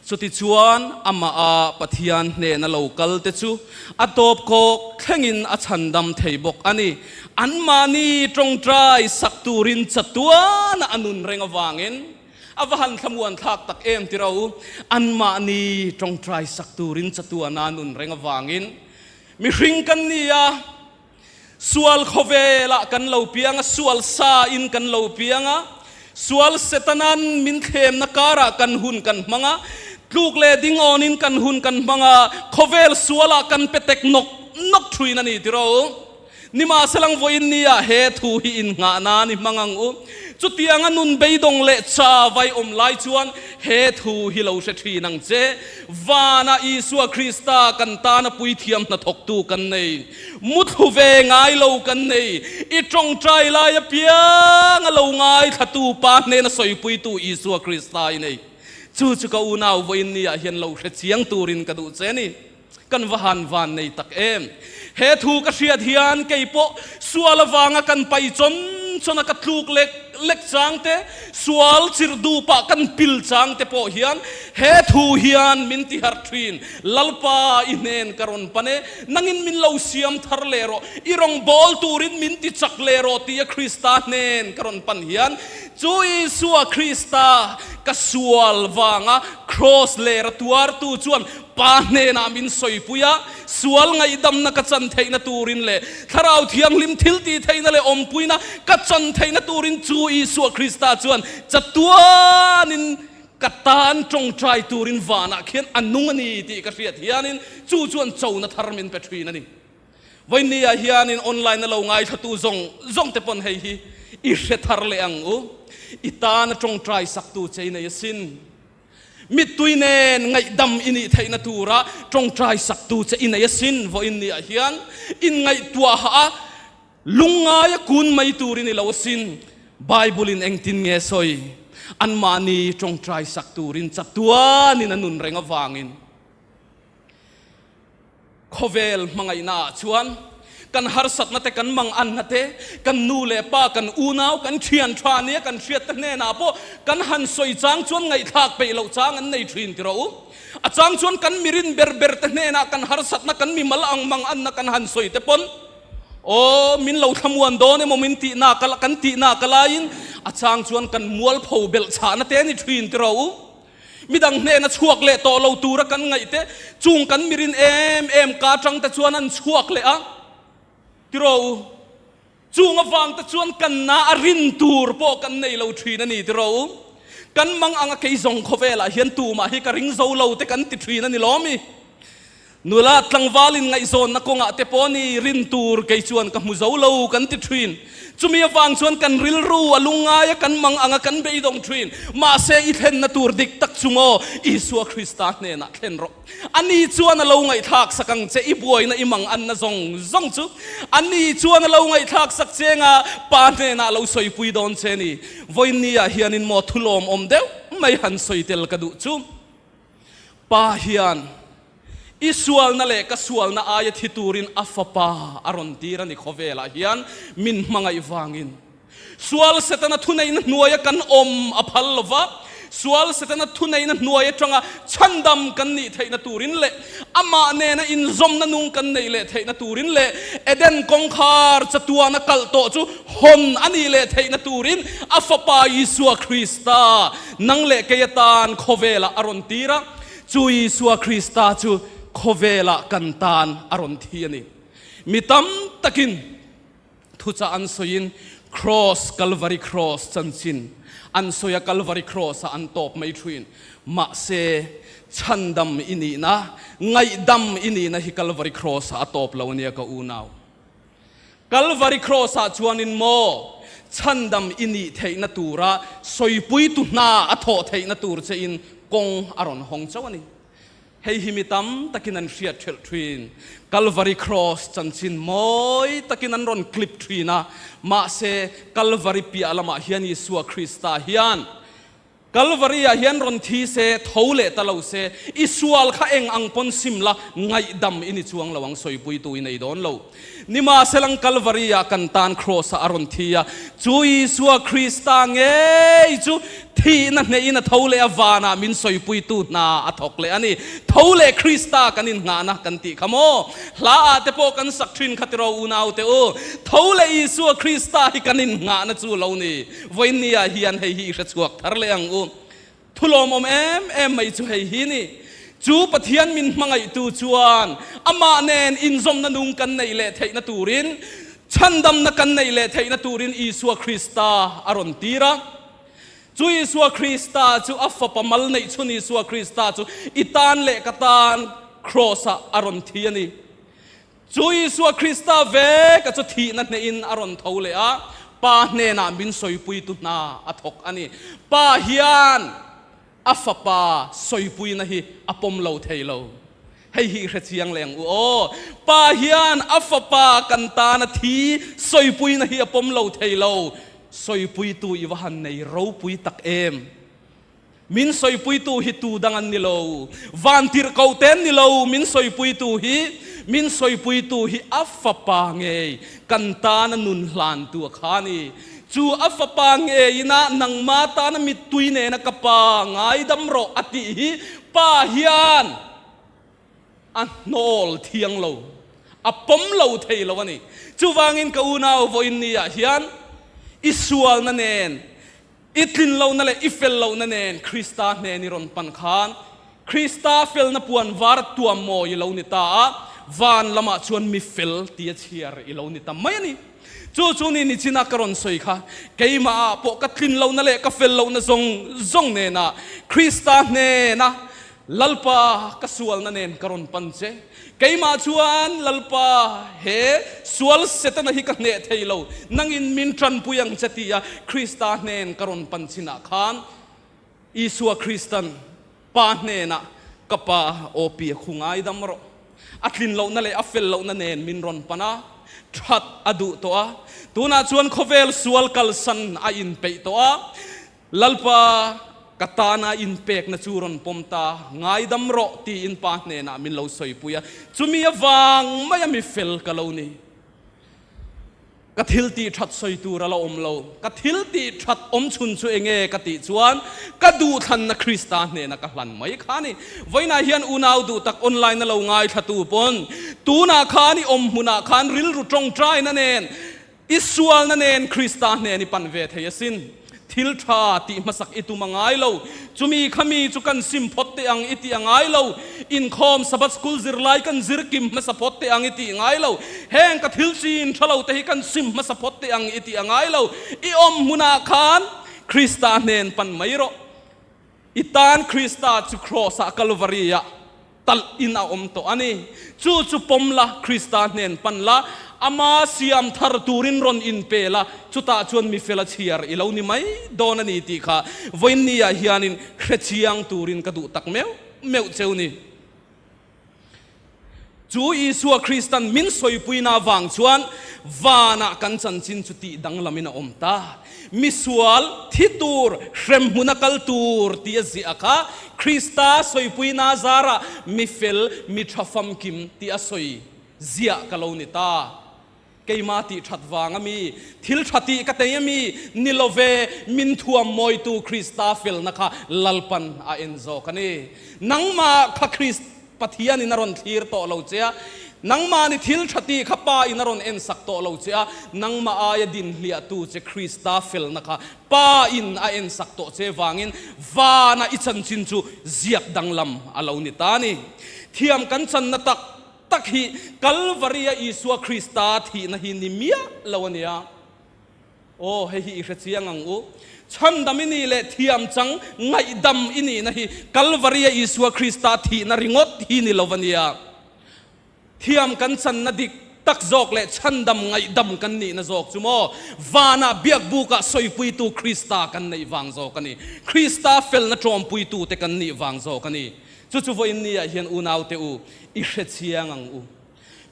Chutichuan, amaha Pathian hnena lo kal te chu a tawpkhawk thlengin a chhandam thei bawk a ni. Anmahni tawngtai sak turin chatuana a nun reng avangin a va han thlamuan thlak tak em ti ro. Anmahni tawngtai sak turin chatuana a nun reng avangin Mihring kan ni a, sual khawvelah kan lo piang a, sual sa in kan lo piang a, sual Setanan min thlemna karah kan hun kan hmang a, tluk leh ding awnin kan hun kan hmang a, khawvel sualah kan pe tek nawk nawk thuin a ni tiraw? Nimahselang vawiin nia he thu hi innghah nan i hmang ang u. Chutianga nun beidawng leh cha vai awm lai chuan he thu hi lo hre thin ang che. Vana Isua Krista kan tana puithiam hnathawktu kan nei. Muthlu ve ngai lo kan nei. I tawngtai lai apiang a lo ngaithlatu Pa hnena sawipuitu Isua Krista i nei. Chu chu ka unau vawiin nia hian lo hre chiang turin ka duh che ni. Kan va han van nei tak em! He thu ka hriat hian kei pawh sual avanga kan pai chawn chawn a ka tluk lek lek chang te, sual chirh duhpah kan pil chang te pawh hian he thu hian min ti harh thin. Lalpa i hnen ka rawn pan e, nangin min lo siam thar leh rawh, i rawn bawl turin min ti chak leh rawh tia Krista hnen ka rawn pan hian chu Isua Krista ka sual vanga Kraws lera tuartu chuan Pa hnenah min sawipui a, sual ngaihdamna ka chan theihna turin leh Thlarau Thianghlim thil tih theihna leh awmpuina ka chan theihna turin chu Isua Krista chuan chatuanin ka tan tawngtai turin vanah khian a nung a ni tih ka hriat hianin chu chuan chona thar min pe thin a ni. Vawinia hianin online a lo ngaithlatu zawng zawng te pawn hei hi i hre thar leh ang u. I tana tawngtai saktu che i nei asin. Mittui nen ngaihdam i nih theihna tura tawngtai saktu che i nei asin vawiin niah hian inngaihtuah a lungngaia kun mai turin i lo asin. Bible-in engtin nge sawi? Anmahni tawngtai sak turin chatuanin a nun reng avangin. Khawvel hmangaihna ah chuan kan harsatna te, kan manganna te, kan nu leh pa, kan unau, kan thian tha nia kan hriat te hnenah pawh kan han sawi chang chuan ngaihthlak peih loh chang an nei thin ti rawh u. A chang chuan kan mirin ber ber te hnenah kan harsatna, kan mimal ang manganna kan han sawi te pawn aw min lo thlamuan dawn emaw min tihna ka kan tihna ka laiin a chang chuan kan mualpho belh chhahna te a ni thin ti rawh u. Midang hnena chhuak leh tawh lo tura kan ngaih te, chung kan mirin em em ka atang te chuan an chhuak leh a, tiraw u? Chung avang te chuan kan na a rin tur pawh kan nei lo thin a ni, tiraw u? Kan mang anga kei zawng khawvelah hian tumah hi ka ring zo lo te kan ti thin a ni lawm i? Nula tlangval in ngaihzawnna kawngah te pawh ni rin tur kei chuan ka hmu zo lo kan ti thin. Chumi avang chuan kan rilru a lungngai a, kan mang ang a, kan beidawng thin. Mahse i thlenna tur dik tak chu maw Isua Krista hnenah thlen rawh. Ani chuan a lo ngaihthlak sak ang che, i buaina i mang anna zawng zawng chu ani chuan a lo ngaihthlak sak che anga Pa hnenah a lo sawipui dawn che ni. Vawiinniah hianin maw thulawm awm deuh mai han sawi tel ka duh chu. Pa hian i sualna leh ka sualna aia thi turin a Fapa a rawn tir a ni khawvelah hian min hmangaih vangin. Sual Setana thuneihna hnuaia kan awm a phal lo va, Sual Setana thuneihna hnuai atanga chhandam kan nih theihna turin leh amah nena inzawmna nung kan neih leh theihna turin leh Eden kawngkhar chatuana kalh tawh chu hawn a nih leh theihna turin a Fapa Isua Krista nang leh kei atan khawvelah a rawn tir a. Chu Isua Krista chu khawvelah kan tan a rawn thi a ni. Mi tam takin Thuchah an sawiin Cross, Calvary Cross chanchin an sawi a, Calvary Cross ah an tawp mai thuin. Mahse, chhandam i nihna, ngaihdam i nihna hi Calvary Cross ah a tawp lo ania ka unau. Calvary Cross ah chuanin maw chhandam i nih theihna tura sawipuitu hna a thawh theihna tur che in kawng a rawn hawng chauh a ni. Hei hi mi tam takin an hriat ṭhelh ṭhin. Kalvari Cross chanchin mawi takin an rawn clip ṭhin a, mahse Kalvari piah lamah hian Isua Krista hian Kalvari-ah hian rawn thi se, tho leh ta lo se, i sual kha eng ang pawn sim la, ngaihdam i ni chuang lo ang, sawipuitu i nei dawn lo. Nimahselang Kalvari-ah kan tan Cross-ah a rawn thi a, chu Isua Krista ngei chu thihna hnehin a tho leh a, vanah min sawipuitu hna a thawk leh a ni. Tho leh Krista kan innghahna kan tih kha maw? Hlaah te pawh kan sak thin kha tiraw unaute u? Tho leh Isua Krista hi kan innghahna chu lo ni. Vawiinniah hian hei hi i hrechhuak thar leh ang u. Thulawmawm em em mai chu hei hi ni. Chu Pathian min hmangaihtu chuan amah nen inzawmna nung kan neih leh theihna turin, chhandamna kan neih leh theihna turin Isua Krista a rawn tir a. Chu Isua Krista chu a Fapa mal neih chhun Isua Krista chu i tan leh ka tan Kraws-ah a rawn thi a ni. Chu Isua Krista ve ka chu thihna hnehin a rawn tho leh a, Pa hnenah min sawipuitu hna a thawk a ni. Pa hian a Fapa sawipuina hi a pawm lo thei lo. Hei hi i hre chiang leh ang u aw. Pa hian a Fapa kan tana thi sawipuina hi a pawm lo thei lo. Sawipuitu i va han nei ropui tak em! Min sawipuitu hi tu dang an ni lo, vantirhkoh te an ni lo, min sawipuitu hi, min sawipuitu hi a fapa ngei, kan tana nun hlantu a kha a ni. Chu a fapa ngeiin a nangma tana mittui nena ka pa ngaidam rawh a tih hi pa hian a hnawl thiang lo, a pawm lo thei lo a ni. Chuvangin ka unau vawiin niah hian i sualna nen I tlin lohna leh i fel lohna nen Krista hnen i rawn pan khan, Krista felna puan var tuam mawi i lo ni ta a, van lamah chuan mi fel tia chhiar i lo ni ta mai a ni. Chu chu ni nichina ka rawn sawi kha, keimahah pawh ka tlin lohna leh ka fel lohna zawng zawng nena Krista hnena Lalpa ka sualna nen ka rawn pan che. Keimah chuan, Lalpa, he sual Setana hi ka hneh thei lo, nangin min tanpui ang che tia Krista hnen ka rawn pan chinah khan Isua Kristan Pa hnenah ka Pa aw pi a khu ngaidam rawh. A tlin lohna leh a fel lohna nen min rawn pan a, that a duh tawh a, tunah chuan khawvel sual kalsan a inpeih tawh a, Lalpa, ka tana inpekna chu rawn pawm ta, ngaidam rawh tiin pa hnenah min lo sawipui a, chumi avang maia mi fel ka lo ni. Ka thil tih that sawi tur a la awm lo, ka thil tih that awm chhun chu enge ka tih chuan ka duhthlanna Krista hnena ka hlan mai kha a ni. Vawiinah hian unau duh tak online a lo ngaithlatu pawn tunah khan i awm hmunah khan rilru tawngtaina nen I sualna nen Krista hnen i pan ve thei asin. Thil tha tih hmasak i tum a ngai lo. Chumi kha mi chu kan sim phawt teh ang i tih a ngai lo. Inkhawm Sabbath School zirlai kan zir kim hmasa phawt teh ang i tih ngai lo. Heng ka thil chin tha lo te hi kan sim hmasa phawt teh ang i tih a ngai lo. I awm hmunah khan Krista hnen pan mai rawh. I tan Krista chu Kraws-ah Kalvari-ah talh in a awm tawh a ni. Chu chu pawm la, Krista hnen pan la, Ama siam thar turin rawn inpe la, chutah chuan mi fela chhiar i lo ni mai dawn a ni tih kha vawiinniah hianin hre chiang turin ka duh tak meuh meuh cheu ni. Chu Isua Kristan min sawipuina avang chuan vanah kan chanchin chu tih danglamin a awm ta. Misual, thi tur, hremhmuna kal tur tih a ziah kha Krista sawipuina zarah mi fel, mi tha famkim tih a sawi ziah ka lo ni ta. Keima tih that vang a mi? Thil tha tih ka tei a mi? Ni lo ve, min thuam mawitu Krista felna kha Lalpan a en zawk a ni. Nangmah kha Krist Pathianin a rawn thlir tawh lo che a, nangmah ni thil tha tih kha Pa in a rawn en sak tawh lo che a, nangmah aia din hliahtu che Krista felna kha Pa in a en sak tawh che vangin vana i chanchin chu ziak danglam a lo ni ta a ni. Thiam kan channa tak tak hi Kalvaria Isua Krista thihna hi ni miah lo a nia. Aw, hei hi i hre chiang ang u. Chhandam i nih leh thiam chang ngaihdam i nihna hi Kalvaria Isua Krista thihna ringawt hi ni lo a nia. Thiam kan channa dik tak zawk leh chhandam ngaihdam kan nihna zawk chu maw? Vanah biakbukah sawipuitu Krista kan neih vang zawk a ni. Krista felna tawmpuitute kan nih vang zawk a ni. Chu chu vawiin niah hian unaute u, i hre chiang ang u.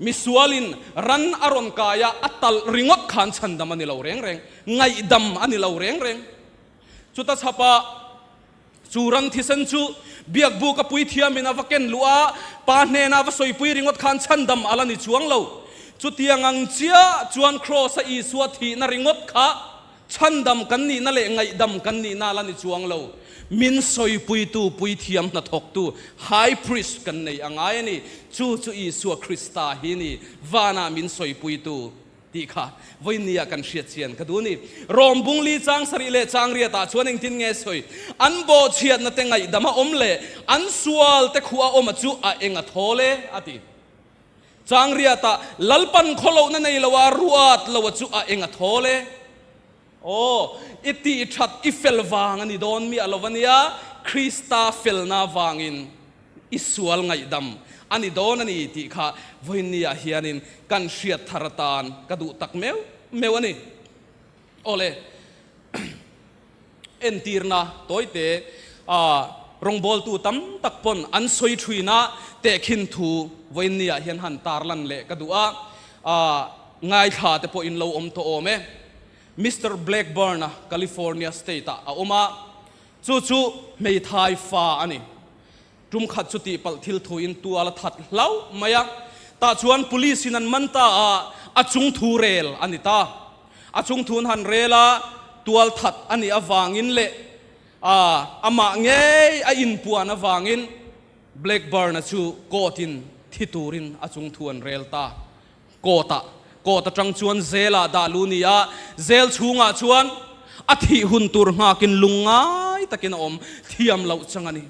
Misualin ran a rawn kai a, a talh ringawt khan chhandam a ni lo reng reng, ngaihdam a ni lo reng reng. Chuta chhapah chu ran thisen chu biakbuk a puithiamin a va ken luh a, pa hnena a va sawipui ringawt khan chhandam a la ni chuang lo. Chutiang ang chiah chuan Kraws-a Isua thihna ringawt kha Chhandam kan nihna leh ngaihdam kan nihna la ni chuang lo. Min sawipuitu, puithiam hnathawktu, High Priest, kan nei a ngai a ni. Chu chu Isua Krista hi ni, vanah min sawipuitu tih kha vawinia kan hriat chian ka duh a ni. Rom bungli chang sarih leh chang riatah chuan engtin nge sawi? An bawhchhiatna te ngaihdam a awm leh an sual te khuh a awm a chu a eng a thawl e, a ti. Changriatah Lalpan khawlohna nei lo a ruat lo a chu a eng a thawl e. Aw, i tih that i fel vang a ni dawn miah lo a nia, Krista felna vangin i sual ngaihdam a ni dawn a ni tih kha vawiinniah hianin kan hriat thar atan ka duh tak meuh meuh a ni. Aw le. Entirna tawite a rawngbawltu tam tak pawn an sawi thin a, tehkhin thu vawiinniah hian han tarlan leh ka duh a, ngaithla te pawh in lo awm tawh awm e. Mister Blackburn-a California state-ah a awm a, chu chu hmeithai fa a ni. Tum khat chu tihpalh thil thuin tual a that hlauh mai a, tah chuan police in an man ta a, a chung thu rel a ni ta. A chung thun han rel a, tual that a nih avangin leh amah ngei a inpuan avangin Blackburn-a chu court in thi turin a chung thu an rel ta. Court ah, court atang chuan jail ah dah lu ni a, jail chhungah chuan a thih hun tur nghakin lungngai takin a awm thiam loh chang a ni.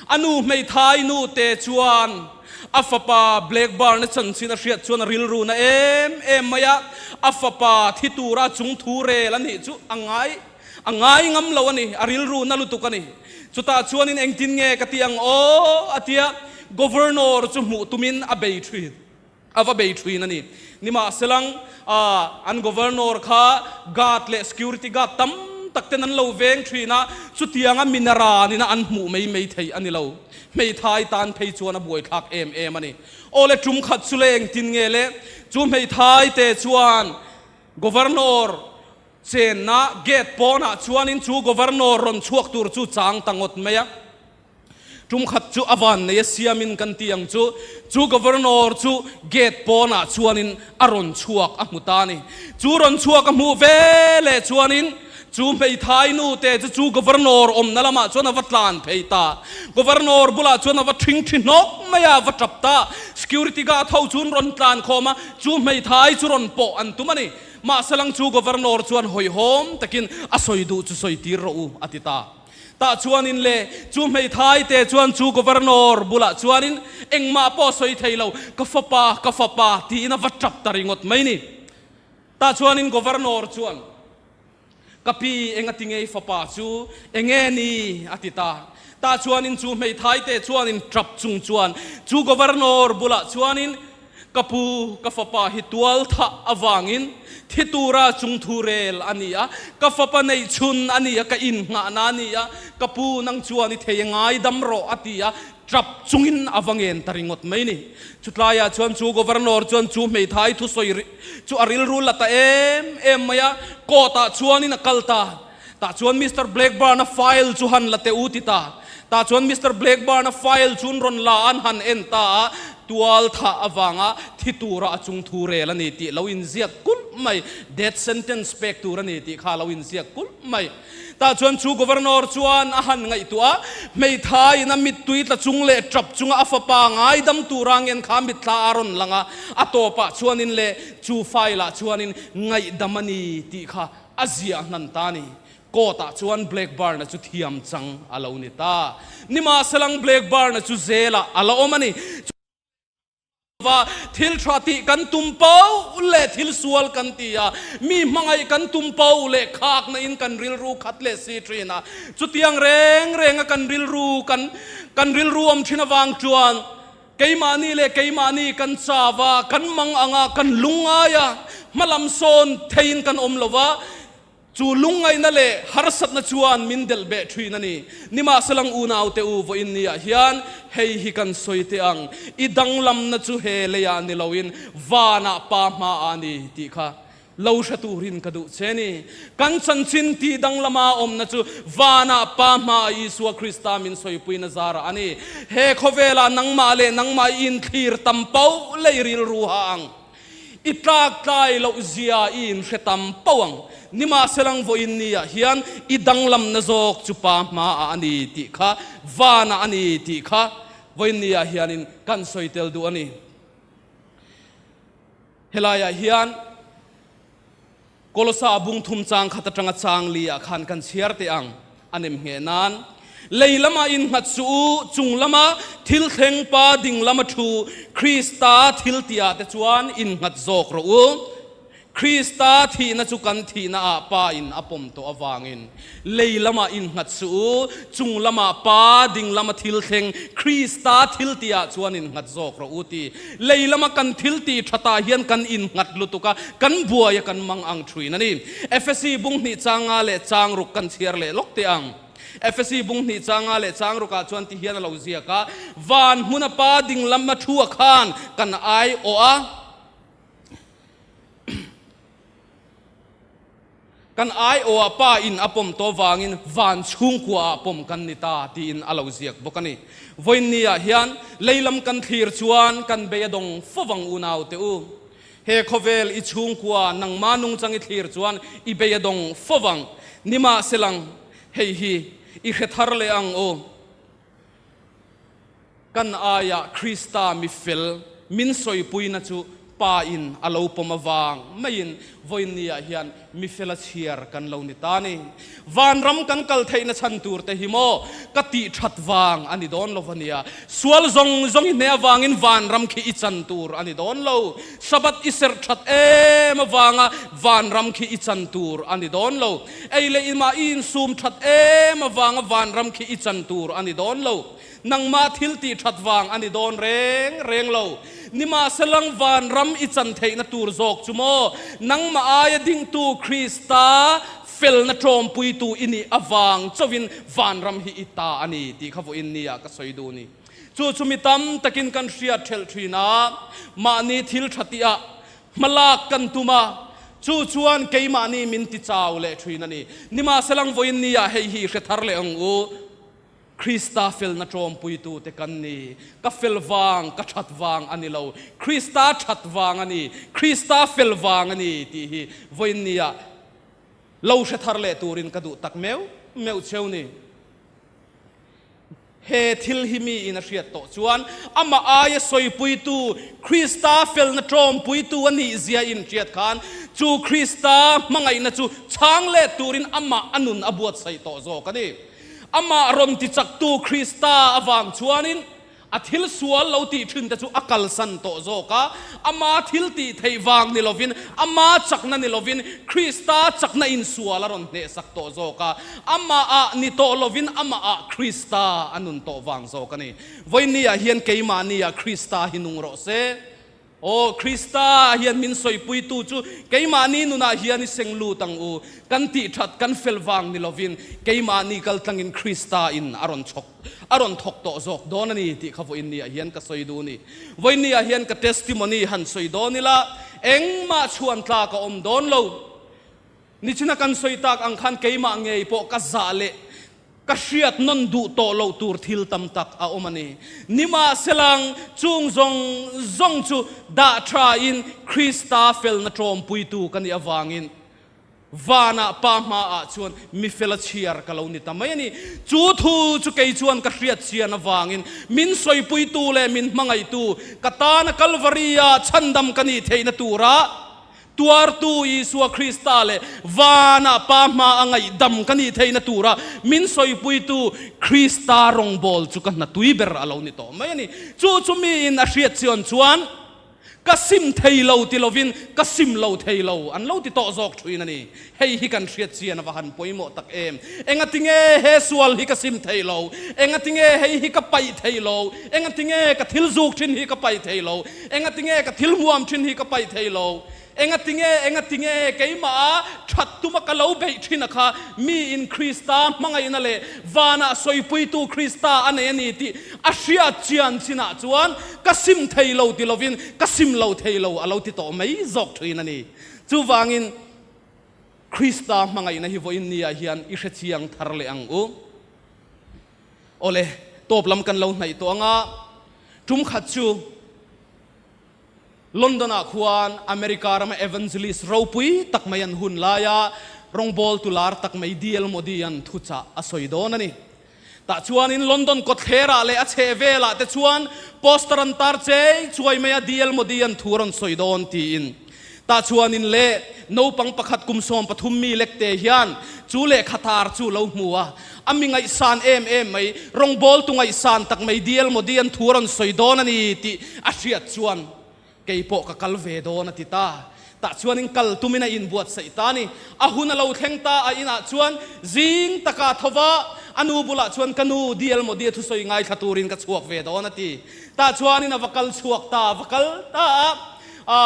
A nu hmeithai nu te chuan a fapa Blackburn-a chanchin a hriat chuan a rilru na em em mai a, a fapa thi tura chung thu rel a nih chu a ngai a ngai ngam lo a ni, a rilru na lutuk a ni. Chutah chuanin engtin nge ka ti ang aw a tia, Governor chu hmuh tumin a bei thin. A va bei thin a ni. Nimahselang, an Governor kha guard leh security guard tam tak ten an lo veng thin a, chutianga minara nina an hmuh mai mai thei a ni lo. Hmeithai tan phei chuan a buaithlak em em a ni. Aw le tum khat chu le engtin nge le? Chu hmeithai te chuan Governor chenna gate pawnah chuanin chu Governor rawn chhuak tur chu chang ta ngawt mai a. Tum khat chu a van nei a siamin kan ti ang chu, chu Governor chu gate pawnah chuanin a rawn chhuak a hmu ta a ni. Chu rawn chhuak a hmuh ve leh chuanin chu hmeithai nu te chu chu Governor awmna lamah chuan a va tlan phei ta. Governor bulah chuan a va ṭhing ṭhi hnawk mai a, a va ṭap ta. Security guard ho chu an rawn tlan khawm a, chu hmeithai chu rawn pawh an tum a ni. Mahse lang chu Governor chuan hawihhawm takin a sawi duh chu sawi tir rawh u a ti ta. Tah chuanin le, chu hmeithai te chuan chu Governor bulah chuanin engmah pawh sawi thei lo, Ka fapa, ka fapa, tiin a va tap ta ringawt mai ni. Tah chuanin Governor chuan, Ka pi, enga ti ngei fapa chu enge ni? a ti ta. Tah chuanin chu hmeithai te chuanin tap chung chuan chu Governor bulah chuanin, Ka pu, ka fapa hi tual thah avangin thi tura chungthu rel a ni a, ka fapa neih chhun a ni a, ka innghahna a ni a, ka pu nang chuan i thei a ngaidam rawh a ti a, tap chungin a va ngen ta ringawt mai ni. Chutlaiah chuan chu Governor chuan chu hmeithai thusawi chu a rilru la ta em em mai a, court ah chuanin a kal ta. Tah chuan Mister Blackburn-a file chu han la teh u ti ta. Tah chuan Mister Blackburn-a file chu an rawn la a, an han en ta a, tual thah avanga thi tura a chung thu rel a ni tih lo inziak kulh mai, death sentence pek tur a ni tih kha a lo inziak kulh mai. Tah chuan chu Governor chuan a han ngaihtuah a, hmeithaiin a mittui tla chung leh tap chunga a fapa ngaidam tura ngen kha mitthla a rawn lang a, a tawpah chuanin leh chu file-ah chuanin ngaihdam a ni tih kha a ziah hnan ta a ni. Court-ah chuan Blackburn-a chu thiam chang a lo ni ta. Nimahselang Blackburn-a chu zelah a la awm a ni. Va, thil tha tih kan tum pauh leh thil sual kan ti a, mi hmangaih kan tum pauh leh khakna in kan rilru khat leh si thin a. Chutiang reng renga kan rilru kan kan rilru awm thin avang chuan keimahni leh keimahni kan chau a, kan mang ang a, kan lungngai a, hmalam sawn theiin kan awm lo va. Chu lungngaihna leh harsatna chuan min delh beh thin a ni. Nimahselang unaute u vawiin niah hian hei hi kan sawi teh ang, I danglamna chu he leiah ni loin vanah Pa hmaah a ni tih kha lo hre turin ka duh che ni. Kan chanchin tih danglama awmna chu vanah Pa hmaah Isua Krista min sawipuina zarah a ni. He khawvelah nangmah leh nangmah i inthlir tam pauh lei rilru ha ang. I tlak tlai loh zia i inhre tam pauh ang. Nimahselang vawiin niah hian i danglamna zawk chu Pa hmaah a ni tih kha, vanah a ni tih kha vawiin niah hianin kan sawi tel duh a ni. Helaiah hian Kolosa bung thum chang khat atanga chang li ah khan kan chhiar teh ang a nem ngheh nan. Lei lama innghat suh u, chung lama thil thleng pa ding lama thu Krista thil tih ah te chuan innghat zawk rawh u. Krista thihna chu kan thihna ah Pa in a pawm tawh avangin lei lama innghat suh u, chung lama Pa ding lama thil thleng Krista thil tih ah chuan innghat zawk rawh u ti. Lei lama kan thil tih thatah hian kan innghat lutuk a, kan buai a kan mang ang thuin a ni. Efesi bung hnih changa leh chang ruk kan chhiar leh lawk teh ang. Efesi bung hnih changa leh chang rukah chuan ti hian a lo ziak a, Van hmuna Pa ding lama thu a khan kan ai awh a. Kan aiawha pa in a pawm tawh vangin van chhungkuaah pawm kan ni ta tiin a lo ziak bawk a ni. Vawiinni ah hian lei lam kan thlir chuan kan bei a dawng fo vang unau te u. He khawvel i chhungkua nangma nungchang i thlir chuan i bei a dawng fo vang. Nimahselang hei hi i hre thar leh ang u. Kan aiah Krista mi fel min sawipuina chu Pa in a lo pawm avang maiin vawiinniah hian mi fela chhiar kan lo ni ta ni. Vanram kan kal theihna chhan tur te hi maw ka tih that vang a ni dawn lo va nia. Sual zawng zawng i hneh avangin vanram khi i chan tur a ni dawn lo. Sabbath i serh that em avanga vanram khi i chan tur a ni dawn lo. Ei leh imah i insum that em avanga vanram khi i chan tur a ni dawn lo. Nangmah thil tih that vang a ni dawn reng reng lo. Nimahselang vanram i chan theihna tur zawk chu maw? Nangmah aia dingtu Krista felna tawmpuitu i nih avang chauhin vanram hi i ta a ni tih kha vawiin nia ka sawi duh ni. Chu chu mi tam takin kan hriat thelh thin a, mahni thil tha tihah Hmalak kan tum a, chu chuan keimahni min ti chau leh thin a ni. Nimahselang vawiin nia hei hi hre thar leh ang u. Krista felna tawmpuitute kan ni. Ka fel vang, ka that vang a ni lo. Krista that vang a ni, Krista fel vang a ni tih hi vawiin nia lo hre thar leh turin ka duh tak meuh meuh cheu ni. He thil hi mi in a hriat tawh chuan amah aia sawipuitu, Krista felna tawmpuitu a nih zia in hriat khan chu Krista hmangaihna chu chhang let turin amah a nun a buatsaih tawh zawk a ni. Amah rawn tichaktu Krista avang chuanin a thil sual lo tih thin te chu a kalsan tawh zawk a, ama thil tih theih vang ni lovin, ama chakna ni lovin, Krista chakna insual a rawn hnehsak tawh zawk a, amahah ni tawh lovin amahah Krista a nun tawh vang zawk a ni. Vawiinniah hian keimahniah Krista hi nung rawh se. Aw, Krista hian min sawipuitu chu keimahni nunah hian i seng lut ang u. Kan tih that, kan fel vang ni lovin keimahni kal tlangin Krista in a rawn chhawk, a rawn thawk tawh zawk dawn a ni tih kha vawiinniah hian ka sawi duh a ni. Vawiinniah hian ka testimony han sawi dawn ila, engmah chhuan tlak a awm dawn lo. Nichina kan sawi tak ang khan keimah ngei pawh ka zah leh. Ka hriat nawn duh tawh loh tur thil tam tak a awm a ni. Nimahselang, chung zawng zawng chu dah thain Krista felna ṭawmpuitu ka nih avangin vanah Pa hmaah chuan mi fela chhiar ka lo ni ta mai a ni. Chu thu chu kei chuan ka hriat chian avangin min sawipuitu leh min hmangaihtu ka tana Kalvari-a chhandam ka nih theihna tura Tuartu Isua Krista leh vanah Pa hma a ngaihdam ka nih theihna tura min sawipuitu Krista rawngbâwl chu ka hna tui ber a lo ni tawh mai a ni. Chu chu miin a hriat chian chuan ka sim thei lo ti lovin ka sim lo thei lo an lo ti tawh zawk ṭhuin a ni. Hei hi kan hriat chian a va han pawimawh tak em! Engatinge he sual hi ka sim thei lo? Engatinge hei hi ka paih thei lo? Engatinge ka thil zuk ṭhin hi ka paih thei lo? Engatinge ka thil huam ṭhin hi ka paih thei lo? Engatinge, engatinge keimah ṭhat tuma ka lo beih ṭhin a kha miin Krista hmangaihna leh vanah sawipuitu Krista a nei a ni tih a hriat chian chinah chuan ka sim thei lo ti lovin ka sim lo thei lo a lo ti tawh mai zawk ṭhin a ni. Chuvangin, Krista hmangaihna hi vawiin niah hian i hrechiang thar leh ang u. Awle, tawp lam kan lo hnaih tawh ang a, tum khat chu London-ah khuan America rama evangelist ropui tak mai an hun laia rawngbawltu lar tak mai DL Moody-a'n thuchah a sawi dawn a ni. Tah chuanin London kawtthlerah leh a chheh velah te chuan poster an tar chei chuai mai a, DL Modi-a'n thu a rawn sawi dawn tiin. Tah chuanin leh naupang pakhat kum 13 mi lekte hian chu lehkha tar chu lo hmu a, a mi ngaihsan em em mai, rawngbawltu ngaihsan tak mai DL Modi-a'n thu a rawn sawi dawn a ni tih a hriat chuan Kei pawh ka kal ve dawn a ti ta. Tah chuanin kal tumin a inbuatsaih ta a ni. A hun a lo thleng ta a inah chuan zing taka tho va, a nu bulah chuan ka nu DL Modi a thusawi ngaithla turin ka chhuak ve dawn a ti. Tah chuanin a va kal chhuak ta, a va kal ta a. A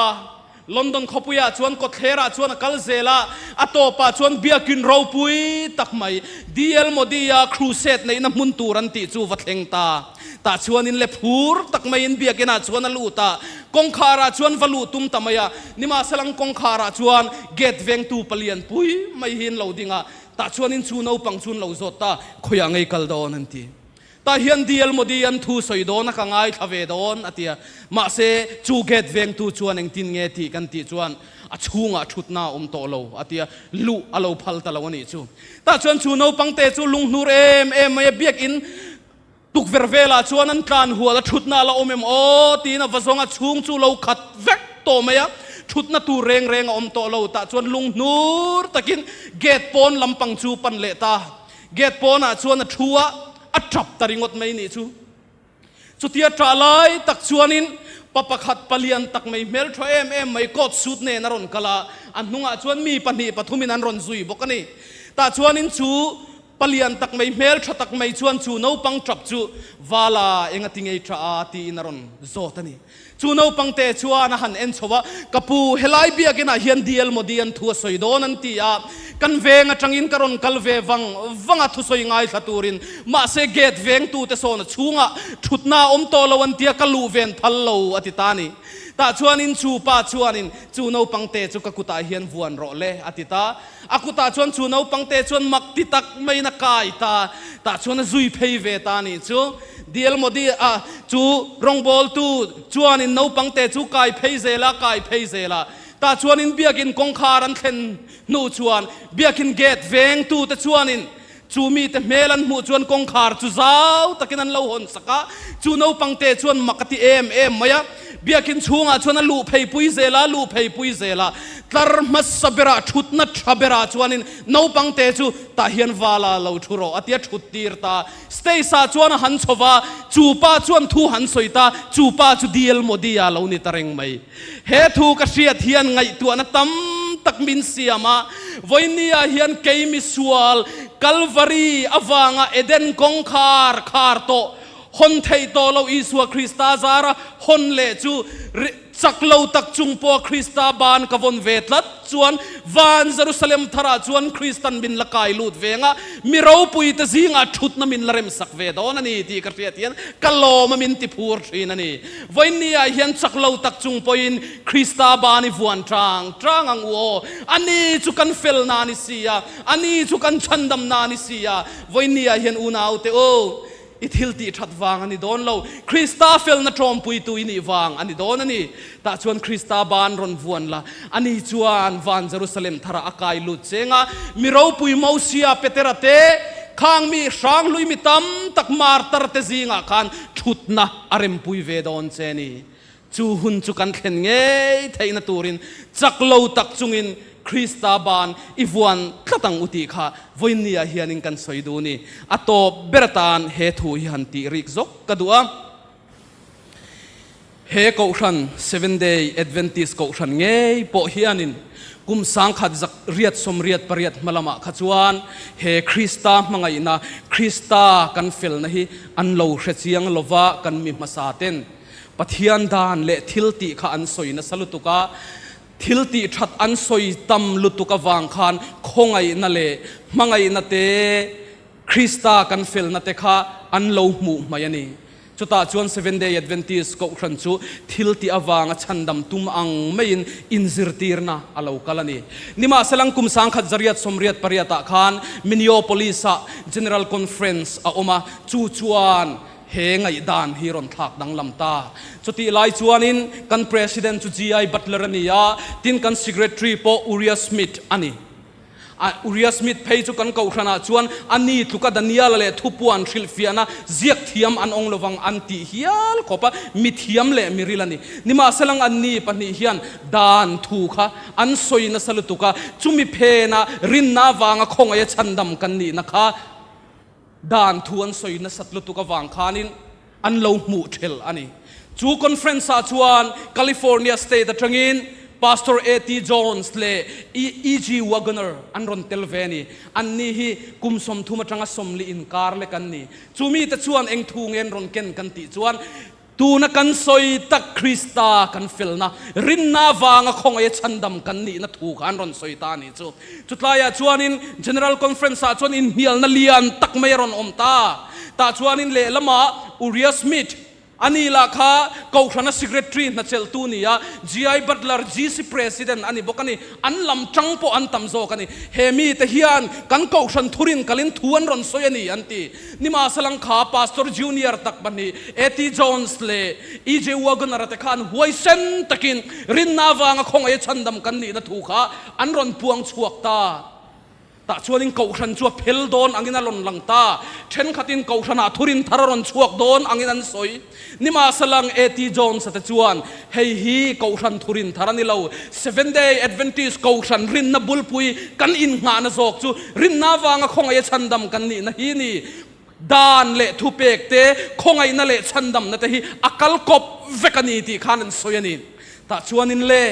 London khawpuiah chuan kawtthlerah chuan a kal zel a, a tawpah chuan biakin ropui tak mai DL Modi-a crusade neihna hmun tur an tih chu va thleng ta. Tah chuanin le phur tak maiin biakinah chuan a lut a, kawngkharah chuan va luh tum ta mai a. Nimahselang kawngkharah chuan gate vengtu palian pui mai hi an lo ding a, tah chuanin chu naupang chu an lo zawt ta, khawiah ngei kal dawn an ti. Tah hian DL Modi an thu sawi dawn a ka ngaithla ve dawn a ti a, mahse chu gate vengtu chuan engtin nge tih kan tih chuan a chhungah thutna a awm tawh lo a ti a, luh a lo phal ta lo a nih chu. Tah chuan chu naupangte chu lunghnur em em mai a, biakin Tukverh velah chuan an tlan hual a, thutna a la awm em aw tiin a va zawng a, chhung chu lo khat vek tawh mai a, thutna tur reng reng a awm tawh lo. Tah chuan lunghnur takin gate pawn lampang chu pan leh ta. Gate pawnah chuan a thu a, a tap ta ringawt mai nih chu. Chutia tah lai tak chuanin pa pakhat palian tak mai hmel tha em em mai coat suit nen a rawn kal a, a hnungah chuan mi pahnih pathumin an rawn zui bawk a ni. Tah chuanin chu Palian tak mai, hmel tha tak mai chuan chu naupang tap chu Vala eng a ti ngei tha a tiin a rawn zawt a ni. Chu naupang te chuan a han en chho a, Ka pu, helai biakinah hian DL Modi an thu a sawi dawn an ti a, kan veng atangin ka rawn kal ve vang vang a thusawi ngaithla turin, mahse gate vengtute sawn a chhungah thutna a awm tawh lo an tia ka luh ven phal lo a ti ta a ni. Tah chuanin chu pa chuanin chu naupang te chu ka kutah hian vuan rawh le a ti ta. A kutah chuan chu naupangte chuan mak ti tak maiin a kai ta, tah chuan a zui phei ve ta a nih chu. DL Modi a chu rawngbawltu chuanin naupangte chu kai phei zel a, kai phei zel a. Tah chuanin biakin kawngkhar an thlen hnu chuan biakin gate vengtute chuanin chu mite hmel an hmuh chuan kawngkhar chu zau takin an lo hawn sak a, chu naupangte chuan mak a ti em em mai a. Biakin chhungah chuan a luh phei pui zel a, luh phei pui zel a. Tlar hmasa berah thutna tha berah chuanin naupangte chu tah hian vala lo thu rawh a ti a, thut tir ta. Stage ah chuan a han chho va, chu pa chuan thu han sawi ta, chu pa chu DL Modi-a lo ni ta reng mai. He thu ka hriat hian ngaihtuahna tam tak min siam a, vawinia hian kei misual Kalvari avanga Eden kawngkhar khar tawh hawn theih tawh lo Isua Krista zara hawn leh chu. Chak lo tak chung pawha Krista ban ka vawn ve tlat chuan van Jerusalem tharah chuan Kristan min la kai lut ve anga mi ropuite zingah thutna min la remsak ve dawn a ni tih ka hriat hian ka lawm a min ti phur thin a ni. Vawiinniah hian chak lo tak chung pawhin Krista ban i vuan tang tang ang u aw. A ni chu kan felna a ni si a, a ni chu kan chhandamna a ni si a. Vawiinniah hian unaute u, I thil tih that vang a ni dawn lo, Krista felna tawmpuitu i nih vang a ni dawn a ni. Tah chuan Krista ban rawn vuan la, ani chuan van Jerusalem tharah a kai lut cheng a. Mi ropui Mosia, Petera te, khang mi hranghlui mi tam tak martar te zingah khan thutna a rempui ve dawn che a ni. Chu hun chu kan thlen ngei theihna turin chak lo tak chungin Krista ban i vuan tlat ang u tih kha vawiinniah hianin kan sawi duh ni. A tawp ber atan he thu hi han tih rik zawk ka duh a. He Kohhran, Seventh Day Adventist Kohhran ngei pawh hianin kum sangkhat zak riat sawmriat pariat hma lamah kha chuan he Krista hmangaihna, Krista kan felna hi an lo hre chiang lova kan mi hmasa ten Pathian dan leh thil tih kha an sawi nasa lutuk a, thil tih that an sawi tam lutuk avang khan khawngaihna leh hmangaihna te, Krista kan felna te kha an lo hmuh hmai a ni. Chutah chuan Seventh Day Adventist Kohhran chu thil tih avanga chhandam tum ang maiin inzirtirna a lo kal a ni. Nimahselang kum sangkhat zariat sawmriat pariatah khan Minneapolis-ah General Conference a awm a, chu chuan He ngaihdan hi rawn thlak danglam ta. Chutih lai chuanin kan President chu GI Butler a ni a, tin kan Secretary pawh Uriah Smith a ni. A Uriah Smith phei chu kan kohhranah chuan a ni tluka Daniela leh thupuan hrilhfiahna ziak thiam an awng lovang an tih hial khawp a, mi thiam leh mi ril a ni. Nimahselang an ni pahnih hian dan thu kha an sawi nasa lutuk a, chumi phena rinna avanga khawngaih a chhandam kan nihna kha Dan thu an sawi nasat lutuk avang khanin an lo hmuh ṭhelh a ni. Chu conference-ah chuan California state aṭangin Pastor A.T. Jones leh E.G. Waggoner an rawn tel ve a ni. Anni hi kum 30 aṭanga 40 inkar lek an ni. Chu mite chuan eng thu nge an rawn ken kan tih chuan, Tuna kan sawi tak Krista kan felna, rinna avanga khawngaih a chhandam kan nihna thu kha an rawn sawi ta a nih chu. Chutlaiah chuanin General Conference-ah chuan inhnialna lian tak mai a rawn awm ta. Tah chuanin lehlamah Uriah Smith, a ni lah kha Kohhrana Secretary hnachelhtu ni a, GI Butler, GC President a ni bawk a ni. An lam tang pawh an tam zawk a ni. He mite hian kan Kohhran thurin kalin thu an rawn sawi a ni an ti. Nimahselang kha Pastor Junior tak pahnih A.T. Jones leh E.J. Waggoner-a te khan huaisen takin rinna avanga khawngaih a chhandam kan nihna thu kha an rawn puang chhuak ta. Tah chuanin Kohhran chu a phel dawn angin a rawn lang ta. Thenkhatin Kohhranah thurin thar a rawn chhuak dawn angin an sawi. Nimahselang A.T. Jones-a te chuan hei hi Kohhran thurin thar a ni lo. Seventh-day Adventist Kohhran rinna bulpui kan innghahna zawk chu rinna avanga khawngaih a chhandam kan nihna hi ni. Dan leh thupek te, khawngaihna leh chhandamna te hi a kal kawp vek a ni tih khan an sawi a ni. Tah chuanin le,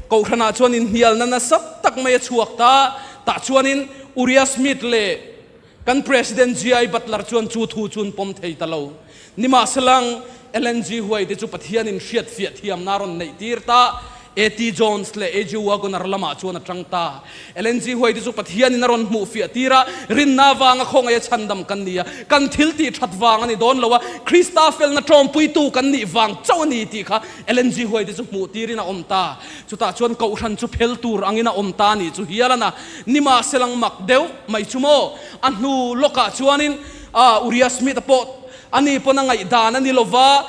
Kohhranah chuan inhnialna nasa tak mai a chhuak ta. Tah chuanin Uriah Smith leh Kan President GI Butler chuan chu thu chu an pawm thei ta lo. Nimahselang, Ellen G. White chu Pathianin hriatfiah thiamna a rawn neih tir ta. A.T. Jones leh A.G. Waggoner lamah chuan a tang ta. Ellen G. White chu Pathianin a rawn hmuhfiah tir a, rinna avanga khawngaih a chhandam kan ni a, kan thil tih that vang a ni dawn lo a, Krista felna tawmpuitu kan nih vang chauh a ni tih kha Ellen G. White chu hmuh tirin a awm ta. Chutah chuan Kohhran chu phel tur angin a awm ta a nih chu hial a na. Nimahselang mak deuh mai chu maw? A hnu lawkah chuanin Uriah Smith-a pawh a ni pawn a ngaihdan a ni lo va,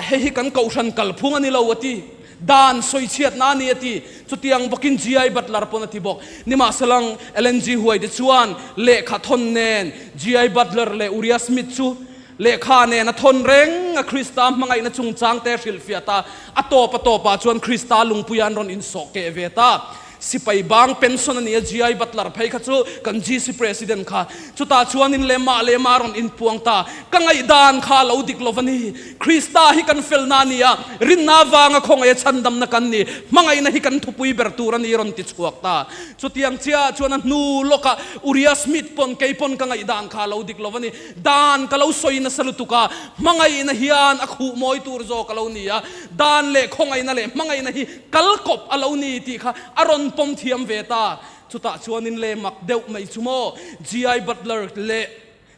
hei hi kan kohhran kalphung a ni lo a ti. Dan sawichhiatna a ni a ti. Chutiang bawkin GI Butler pawn a ti bawk. Nimahselang Ellen G. White chuan lehkha thawn nen GI Butler leh Uriah Smith chu lehkha nen a thawn reng a, Krista hmangaihna chungchangte a hrilhfiah ta. A tawp a tawpah chuan Krista lungpuia an rawn insawhkeh ve ta. Sipai bang pension a nia GI Butler phei kha chu kan GC President kha. Chutah chuanin leh mah leh mah a rawn inpuang ta. Ka ngaihdan kha a lo dik lo va ni. Krista hi kan felna a ni a, rinna avanga khawngaih a chhandamna kan ni. Hmangaihna hi kan thupui ber tur a ni rawn ti chhuak ta. Chutiang chiah chuan a hnu lawkah Uriah Smith pawn kei pawn ka ngaihdan kha a lo dik lo va ni. Dan ka lo sawi nasa lutuk a, hmangaihna hian a khuh mawi tur zawk a lo ni a. Dan leh khawngaihna leh hmangaihna hi kal kawp a lo ni tih kha a rawn pawm thiam ve ta. Chutah chuanin le mak deuh mai chu maw, GI Butler leh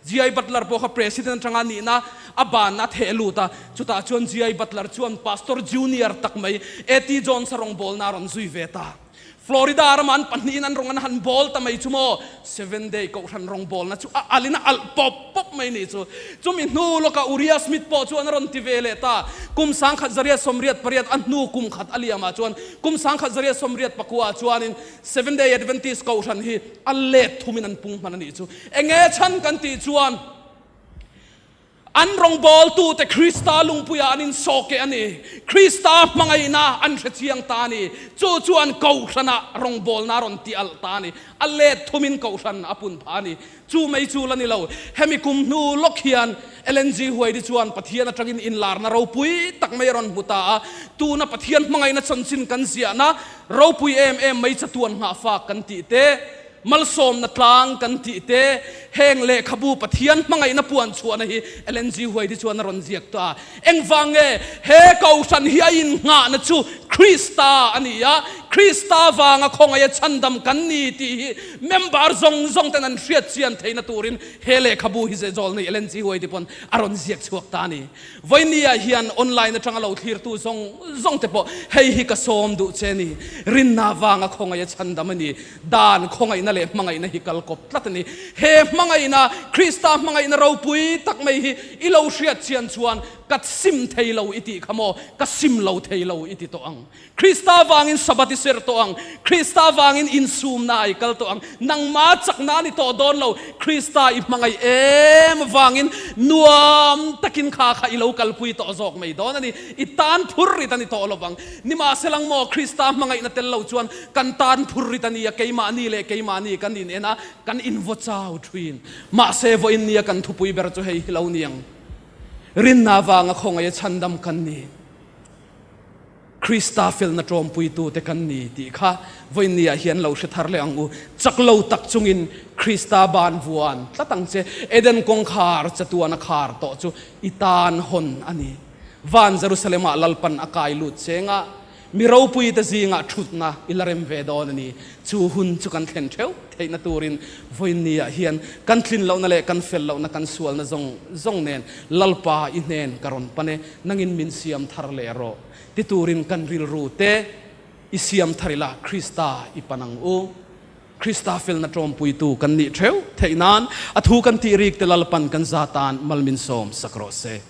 GI Butler pawh kha President atanga nihna a banna a theh lut a. Chutah chuan GI Butler chuan Pastor Junior tak mai AT Jones-a rawngbawlna a rawn zui ve ta. Florida rama an pahnihin an rawng an han bawl ta mai chu maw, Seven Day Kohhran rawngbawlna chu a alin a alh pawp pawp mai ni chu. Chumi hnu lawkah Uriah Smith pawh chuan a rawn ti ve leh ta. Kum 1888 a hnu kum khat a liamah chuan kum 1884 ah chuanin Seven Day Adventist Kohhran hi a let thumin an pung hman a nih chu. Enge chhan kan tih chuan An rawngbawltute Krista lungpuiah an insawk e a ni. Krista hmangaihna an hre chiang ta a ni. Chu chuan Kohhranah rawngbawlna a rawn ti alh ta a ni. A let thumin Kohhran a pun phah a ni. Chu mai chu la ni lo. Hemi kum hnu lawk hian Ellen G. Huaidi chuan Pathian atangin inlarna ropui tak mai a rawn hmu ta a. Tuna Pathian hmangaihna chanchin kan ziahna ropui em em mai chatuan nghahfak kan tih te, Malsawmna tlang kan tih te, heng lehkhabu Pathian hmangaihna puan chhuahna hi Ellen G. White chuan a rawn ziak ta. Engvang nge he Kohhran hi a innghahna chu Krista a ni a, Krista vanga khawngaih a chhandam kan ni tih hi member zawng zawng ten an hriat chian theihna turin he lehkhabu hi zehzawl nei Ellen G. White pawn a rawn ziak chhuak ta a ni. Vawinia hian online atanga lo thlirtu zawng zawng te pawh hei hi ka sawm duh che ni. Rinna vanga khawngaih a chhandam a ni. Dan khawngaihna leh hmangaihna hi kal kawp tlat a ni. He hmangaihna, Krista hmangaihna ropui tak mai hi i lo hriat chian chuan ka sim thei lo i tih kha maw? Ka sim lo thei lo i ti tawh ang. Krista vangin Sabbath i ser tawh ang. Krista vangin insumna i kal tawh ang. Nangma chakna a ni tawh dawn lo. Krista i hmangaih em vangin nuam takin kha kha i lo kalpui tawh zawk mai dawn a ni. I tan phur rit a ni tawh lovang. Nimahselang maw Krista hmangaihna tel lo chuan kan tan phur rit a ni a, keimahni leh keimahni kan in en a, kan invaw chau thin. Mahse vawiin nia kan thupui ber chu hei hi lo ni ang. Rinna vanga khawngaih a chhandam kan ni. Krista felna tawmpuitute kan ni tih kha vawiin niah hian lo hre thar leh ang u. Chak lo tak chungin Krista ban vuan tlat ang che. Eden kawngkhar chatuan a khar tawh chu i tan hawn a ni. Van Jerusalem-ah Lalpan a kai lut cheng a, mi ropuite zingah thutna i la rem ve dawn a ni. Chu hun chu kan thlen theuh theihna turin vawiinniah hian kan tlin lohna leh kan fel lohna kan sualna zawng zawng nen Lalpa i hnen ka rawn pan e, nangin min siam thar leh rawh ti turin kan rilru te i siam thar ila Krista i pan ang u. Krista felna tawmpuitu kan nih theuh theih nan a thu kan tih rik te Lalpan kan za tan mal min sawm sak rawh se.